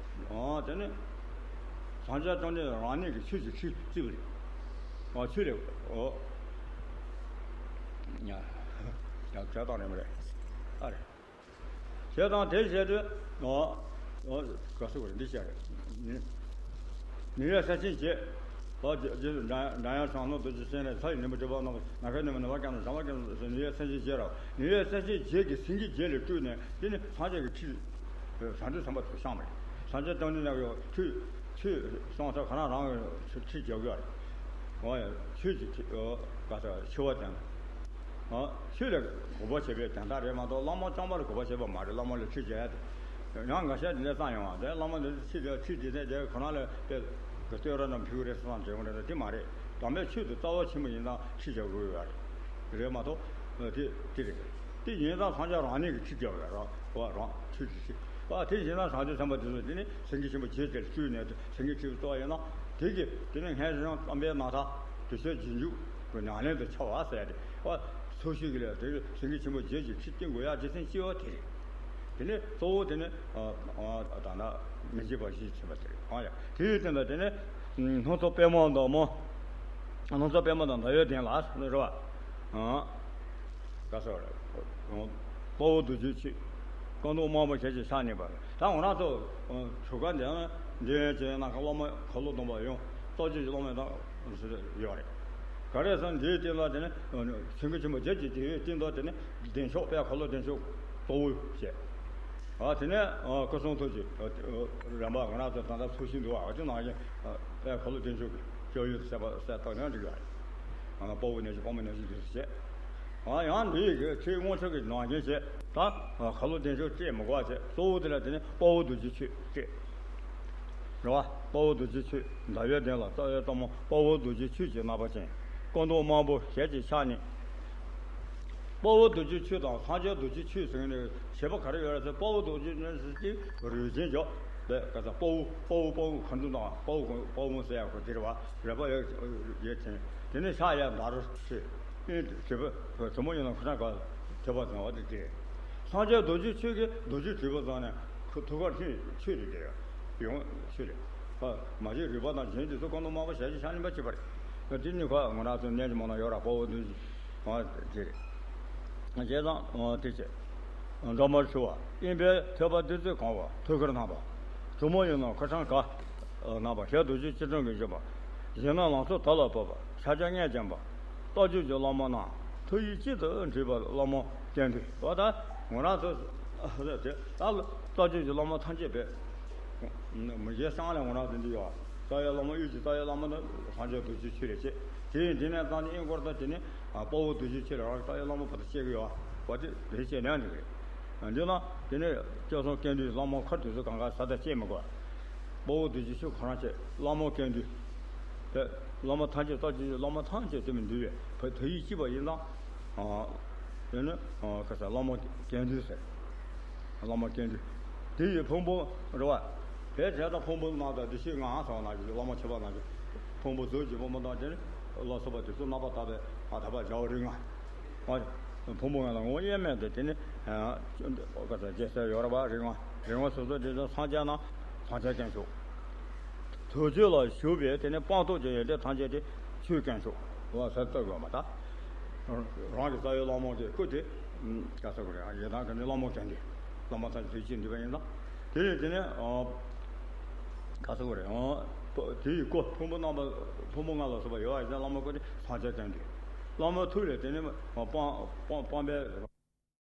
འོ་དེ་ནི། སངས་རྒྱས་བཅོམ་ལྡན་རང་ཉིད་ཀྱི་ཆོས་ཀྱི་ཁྲི་བརྩིགས་པ་རེད། ཨ་ཆོས་ལས་ཨོ། ཡ་ཡ་བྱ་དང་རེད་མ་རེད། ཨ་རེད། བྱས་ཙང་དེ་བྱས་དུས་ཨོ་ཨོ་ག་སུ་ག་རེད་འདི་བྱ་རེད། ནི་ནི་ཡ་ས་ཆེན་བྱེད། ཨོ་འཇམ་དབྱངས་སྤྱང་ནོར་རྡོ་རྗེ་སེང་ལས་ཚ་ཡི་ནུས་པ་གྲུབ་པ་རྣམས་ན་ཁའི་ནུས་པ་ནི་བ་ཀྱང་ན་བྱ་བ་ཀྱང་ན་ནི་ཡ་ས་ཆེན་བྱེད་ར་ནི་ཡ་ས་ཆེན་བྱེད་ཀྱི་སེང་གེ་བརྒྱད་ལས་སྤྲུལ་ནས་དེ་ནི་སངས་རྒྱས་ཀྱི་ཁྲི། བྱང་ཆུབ་སེམས་དཔའ་དེ་ཤངས་མ་རེད། སངས་རྒྱས་བཅོམ་ལྡན་འདས་ཀྱི་ཆོས་ཆོས་གསུང་ས་ག་ན་རང་གི་ཁྲི་རྒྱག་གི་ཡོད་རེད། འོ་ཡ་ཆོས་ཀྱི་ཁྲི་ཨོ་ག་ས་ཆེ་བ་དེ་ན། ཨ་ཆོས་ལ་གོ་བ་བྱེད་པའི་དོན་དག་རེད་མ་གཏོགས་བླ་མ་བཅོམ་པ་ལ་གོ་བ་བྱེད་པ་མ་རེད། བླ་མ་ལ་ཁྲི་རྒྱག་ཡ་དེ། ཡང་འགའ་ཤས་དེ་འདྲ་བསམ་ཡོང་བ་དེ་བླ་མ་ལ་ཁྲི་རྒྱག་ཁྲི་རྒྱག་དེ་དེ་ཁོ་རང་ལ་དཔེ་གི་བསྟོད་ར་རྣམས་ཕུལ་གི་རེད་བསམ་བྱེད་ཡོང་རེད་དེ་མ་རེད། དམ་པའི་ཆོས་དེ་རྩ་བ་ཆེན་པོ་ཡིན་ཙང་ཁྲི་རྒྱག་དགོས་ཡོད་རེད། རེད་མ་གཏོགས་དེ་དེ་རེད། དེ་ཡིན་ཙང་སངས་རྒྱས་རང་ཉིད་ཀྱི་ཁྲི་རྒྱག་ཡོད་རང་བ་རང་ཆོས་ཀྱི་ཁྲི། བ་དེ་བཞིན་ན་བྱང་ཆུབ་སེམས་དཔའ་དེ་ཚོ་དེ་ནི་སེང་གེ་ཆེན་པོ་བརྒྱད་དེར་བཅུག་ནས་སེང་གེ་ཁྲི་བཙུགས་པ་ཡིན་ན་དེ་གི་དེ་ནི་སྔར་བྱུང་དམ་པའི་རྣམ་ཐར་དུ་ཤོད་རྗེས་འཇུག་གི་ཉམས་ལེན་དུ་འཆར་བ་ཟེར་ཏེ་བ་ཚོགས་ཞུགས་ཀྱི་ལས་དེ་སེང་གེ་ཆེན་པོ་བརྒྱད་ཀྱི་ཁྲི་བསྟན་དགོས་ཡ་རྒྱུ་མཚན་སྤྱི་བ་དེ་རེད། དེ་ནི་གཙོ་བོ་དེ་ནི་ད་ལྟ་མི་འཇིགས་པ་བཞི་ཟེར་བ་དེ་རེད། ཨ་ཡ་དེ་ཡི་སྟེང་དུ་དེ་ནི་སྣང་ཚོགས་པད་མོ་འདབ་མོ། སྣང་ཚོགས་པད་མོ་དང་ཟླ་བའི་གདན་ལ་རེད་བ། ག་ས་རེད། དཔའ་བོ་རྡོ་རྗེའི་ཆོས། སྐུ་མདོག་དམར་པོ་ཞལ་གཅིག་ཕྱག་གཉིས་པ། ད་ང་རང་ཚོ་ཆོ་ག་འདི་འདི་ཡན་ཆད་ན་ཁ་སློབ་མ་ཁ་ལོ་སྡོམ་པ་ཡོང་རྟོགས་བརྗོད་ཀྱི་སློབ་མ་དང་ཡོད་རེད། ག་རེ་ཟེར་འདིའི་སྟེང་ལ་དེ་ནི་སེང་གེ་ཆེན་པོ་བརྒྱད་ཀྱི་དེའི་སྟེང་དུ་དེ་ནི་བདེ་མཆོག་དཔལ་ཁ་ལོ་བདེ་མཆོག་གཙོ་བོ་བྱས། ཨ་དེ་ནས་སྐུ་གསུང་ཐུགས་ཀྱི་རིམ་པ་ང་རང་ཚོ་ད་ལྟ་ཚོགས་ཞིང་འདུག་ཨ་ཅེ་ནང་བཞིན་དཔལ་ཁ་ལོ་བདེ་མཆོག་གི་སྐྱོ་ཡུལ་དུ་གསལ་པ་གསལ་བཏབ་ན་འགྲིག་གི་རེད། དཔའ་བོ་གནས་བཞི་དཔའ་མོ་གནས་བཞི་དུ་བྱས། ཨ་ཡང་འདི་ཡི་ཆོས་དངོས་ཆོས་ཀྱི་ནང་བཞིན་བྱས་ད་ཁ་ལོ་བདེ་མཆོག་བསྐྱེད་མི་དགོས་བྱས་གཙོ་བོ་དེ་ལ་དེ་ནས་དཔའ་བོ་རྡོ་རྗེ་ཆོས་བསྐྱེད། རེད་བ། དཔའ་བོ་རྡོ་རྗེ་ཆོས། ཟླ་བའི་གདན་ལ་རྩ་བའི་རྩེ་མོ་དཔའ་བོ་རྡོ་རྗེ་ཆོས་ཀྱི་རྣམ་པ་ཅན། སྐུ་མདོག་དམར་པོ་ཞལ་གཅིག་ཕྱག་གཉིས། དཔའ་བོ་རྡོ་རྗེ་ཆོས་དང་སངས་རྒྱས་རྡོ་རྗེ་ཆོས་ཟེར་ནས་བྱེད་པ་ག་རེ་ཡོད་རེད་ཟེར། དཔའ་བོ་རྡོ་རྗེ་ཆོས་ཟེར་གྱི་རུས་ཆེན་འཇོག་པས་ག་ས་དཔའ་བོ་དཔའ་བོ་དཔའ་བོ་ཁ་འདོན་དང་དཔའ་བོ་དཔའ་བོ་ཟེར་ཡག་གོ་དེ་རེད་བ། རེད་པ་ཡོད་ཡོད་ཅན་དེ་ནས་ཕྱག་གཡས་མདའ་རུ་ཆོས། ཨེ་དྲིལ་བུ་གྲུ་མོ་ཡིན་ན་ཁུ་ཁྲག་ག་ཐེབས་པ་ཙམ་བ་དེ་དེ། སངས་རྒྱས་རྡོ་རྗེ་ཆོས་ཀྱི་རྡོ་རྗེ་དྲིལ་བུ་ཙམ་ནས་ཁུ་ཐུགས་ཀར་ཆོས་ཆོས་རེ་རེ་ཡོང་ཆོས་རེ། ཨ་མ་གཞི་རུས་པ་དང་རྒྱན་དེ་ཚོ་སྐུ་མདོག་དམར་པོ་ཞལ་གཅིག་ཕྱག་གཉིས་པ་བྱེད་པ་རེད། དེ་གཉིས་ཁ་ང་རང་ཚོ་གནས་ཀྱི་མ་ན་ཡོད་ར་དཔའ་བོ་རྡོ་རྗེ་ཨ་དེ་རེད། བྱས་ཙང་དེ་བྱས། འགྲོ་མར་ཞུ་བ་དབེན་པའི་ཐོད་པ་བདུད་རྩིས་གང་བ་ཐུགས་ཀར་བསྣམས་པ། གྲུ་མོ་ཡིན་ན་ཁུ་ཁྲག་ག་བསྣམས་པ་ཞལ་རྡོ་རྗེ་སྐྱིལ་ཀྲུང་གིས་བཞུགས་པ། བཞེས་ནས་ལང་ཚོ་དར་ལ་བབས་པ་ཕྱག་རྒྱ་ལྔས་བརྒྱན་པ། རྟོགས་བརྗོད་ཀྱི་བླ་མ་རྣམས་ཐུགས་ཡིད་གཅིག་ཏུ་འདྲེས་པ་བླ་མ་ཀྱེ་འདུས་པ་དང་ང་རང་ཚོ་དེ་ལ་རྟོགས་བརྗོད་ཀྱི་བླ་མ་ཐམས་ཅད་པས། མི་རྗེ་སང་ལ་ང་རང་ཚོ་འདི་ཡོད། རྩ་བའི་བླ་མ་དབུས་ཀྱི་རྩ་བའི་བླ་མ་ནི་སངས་རྒྱས་རྡོ་རྗེ་ཆོས་རེད་ཅེས། དེ་ཡིན་དེ་ནས་བཏང་ནས་ཨིན་སྐོར་དང་དེ་ནི་དཔའ་བོ་རྡོ་རྗེ་ཆོས་ལ་རང་རྩ་བའི་བླ་མ་བར་དུ་བཤད་ཀྱི་ཡོད། བ་དེ་རེད་ཅེས་ནས་འདི་རེད། འདི་ན་དེ་ནས་སྐྱབས་མགོན་སྐལ་ནྡུས། བླ་མ་མཁར་དེ་ཚོ་གང་ག་ས་ད་བཅད་མི་དགོས། དཔའ་བོ་རྡོ་རྗེ་ཤུགས་ཁོ་རང་བཅད། བླ་མ་སྐལ་ནྡུས། དེ་བླ་མ་ཐམས་ཅད་རྩ་བཅུ་བླ་མ་ཐམས་ཅད་དེ་མི་འདུས་པས་བོད་ཡུལ་སྤྱི་པ་ཡིན་ཙང་། དེ་ནི་ག་ས་བླ་མ་སྐལ་ནྡུས་ཟེར། བླ་མ་སྐལ་ནྡུས། དེ་ཡི་ཕུང་པོ་རེད་བ། བོད་བྱས་ཙང་ཕུང་པོ་ལྔ་དང་བདེ་གཤེགས་ལྔ་ཟེར་བ་ནང་བཞིན་བླ་མ་མཆོད་པ་ནང་བཞིན། ཕུང་པོ་གཟུགས་ཀྱི་ཕུང་པོ་དང་དེ་ནི་ལ་སོགས་པ་དེ་ཚོ་རྣམ་པར་དག་པའི་ཨ་དག་པ་བྱ་བ་རིགས་ལྔ། ཕུང་པོ་ལྔ་ལ་ངོ་བོ་དབྱེར་མེད་དུ་དེ་ནི། ག་ས་རྒྱལ་སྲས་ཡོད་རེད་བ། རིགས་ལྔ། རིགས་ལྔ་སོ་སོ་དེ་ཚོ་སངས་རྒྱས་རྣམས་སངས་རྒྱས་དཀོན་མཆོག་དུས་གཅིག་ལ་བཞུགས་པའི་དེ་ནི་སྤངས་རྟོགས་ཀྱི་ཡོན་ཏན་ཐམས་ཅད་དེ་ཆོས་དཀོན་མཆོག་ལ་ཟེར་ལྟ་དགོས་མ་ད། རང་གི་རྩ་བའི་བླ་མ་དེ་སྐུ་དེ། ག་ས་གོ་རེད། ཡི་དམ་གྱི་ནི་བླ་མ་ཀྱང་དེ། བླ་མ་ཐམས་ཅད་དུས་གཅིག་འདུས་པ་ཡིན་ཙང་། དེ་ནས་དེ་ནས། ག་ས་གོ་རེད། དེ་ཡི་སྐུ་ཕུང་པོ་རྣམ་པ། ཕུང་པོ་ལྔ་ལ་སོགས་པ་ཡོད་པ་ཡིན་ཙང་བླ་མ་སྐུ་དེ་སངས་རྒྱས་ཀྱང་དེ། བླ་མ་ཐུགས་ལས་དེ་ནས་སྤངས་སྤངས་སྤངས་པའི།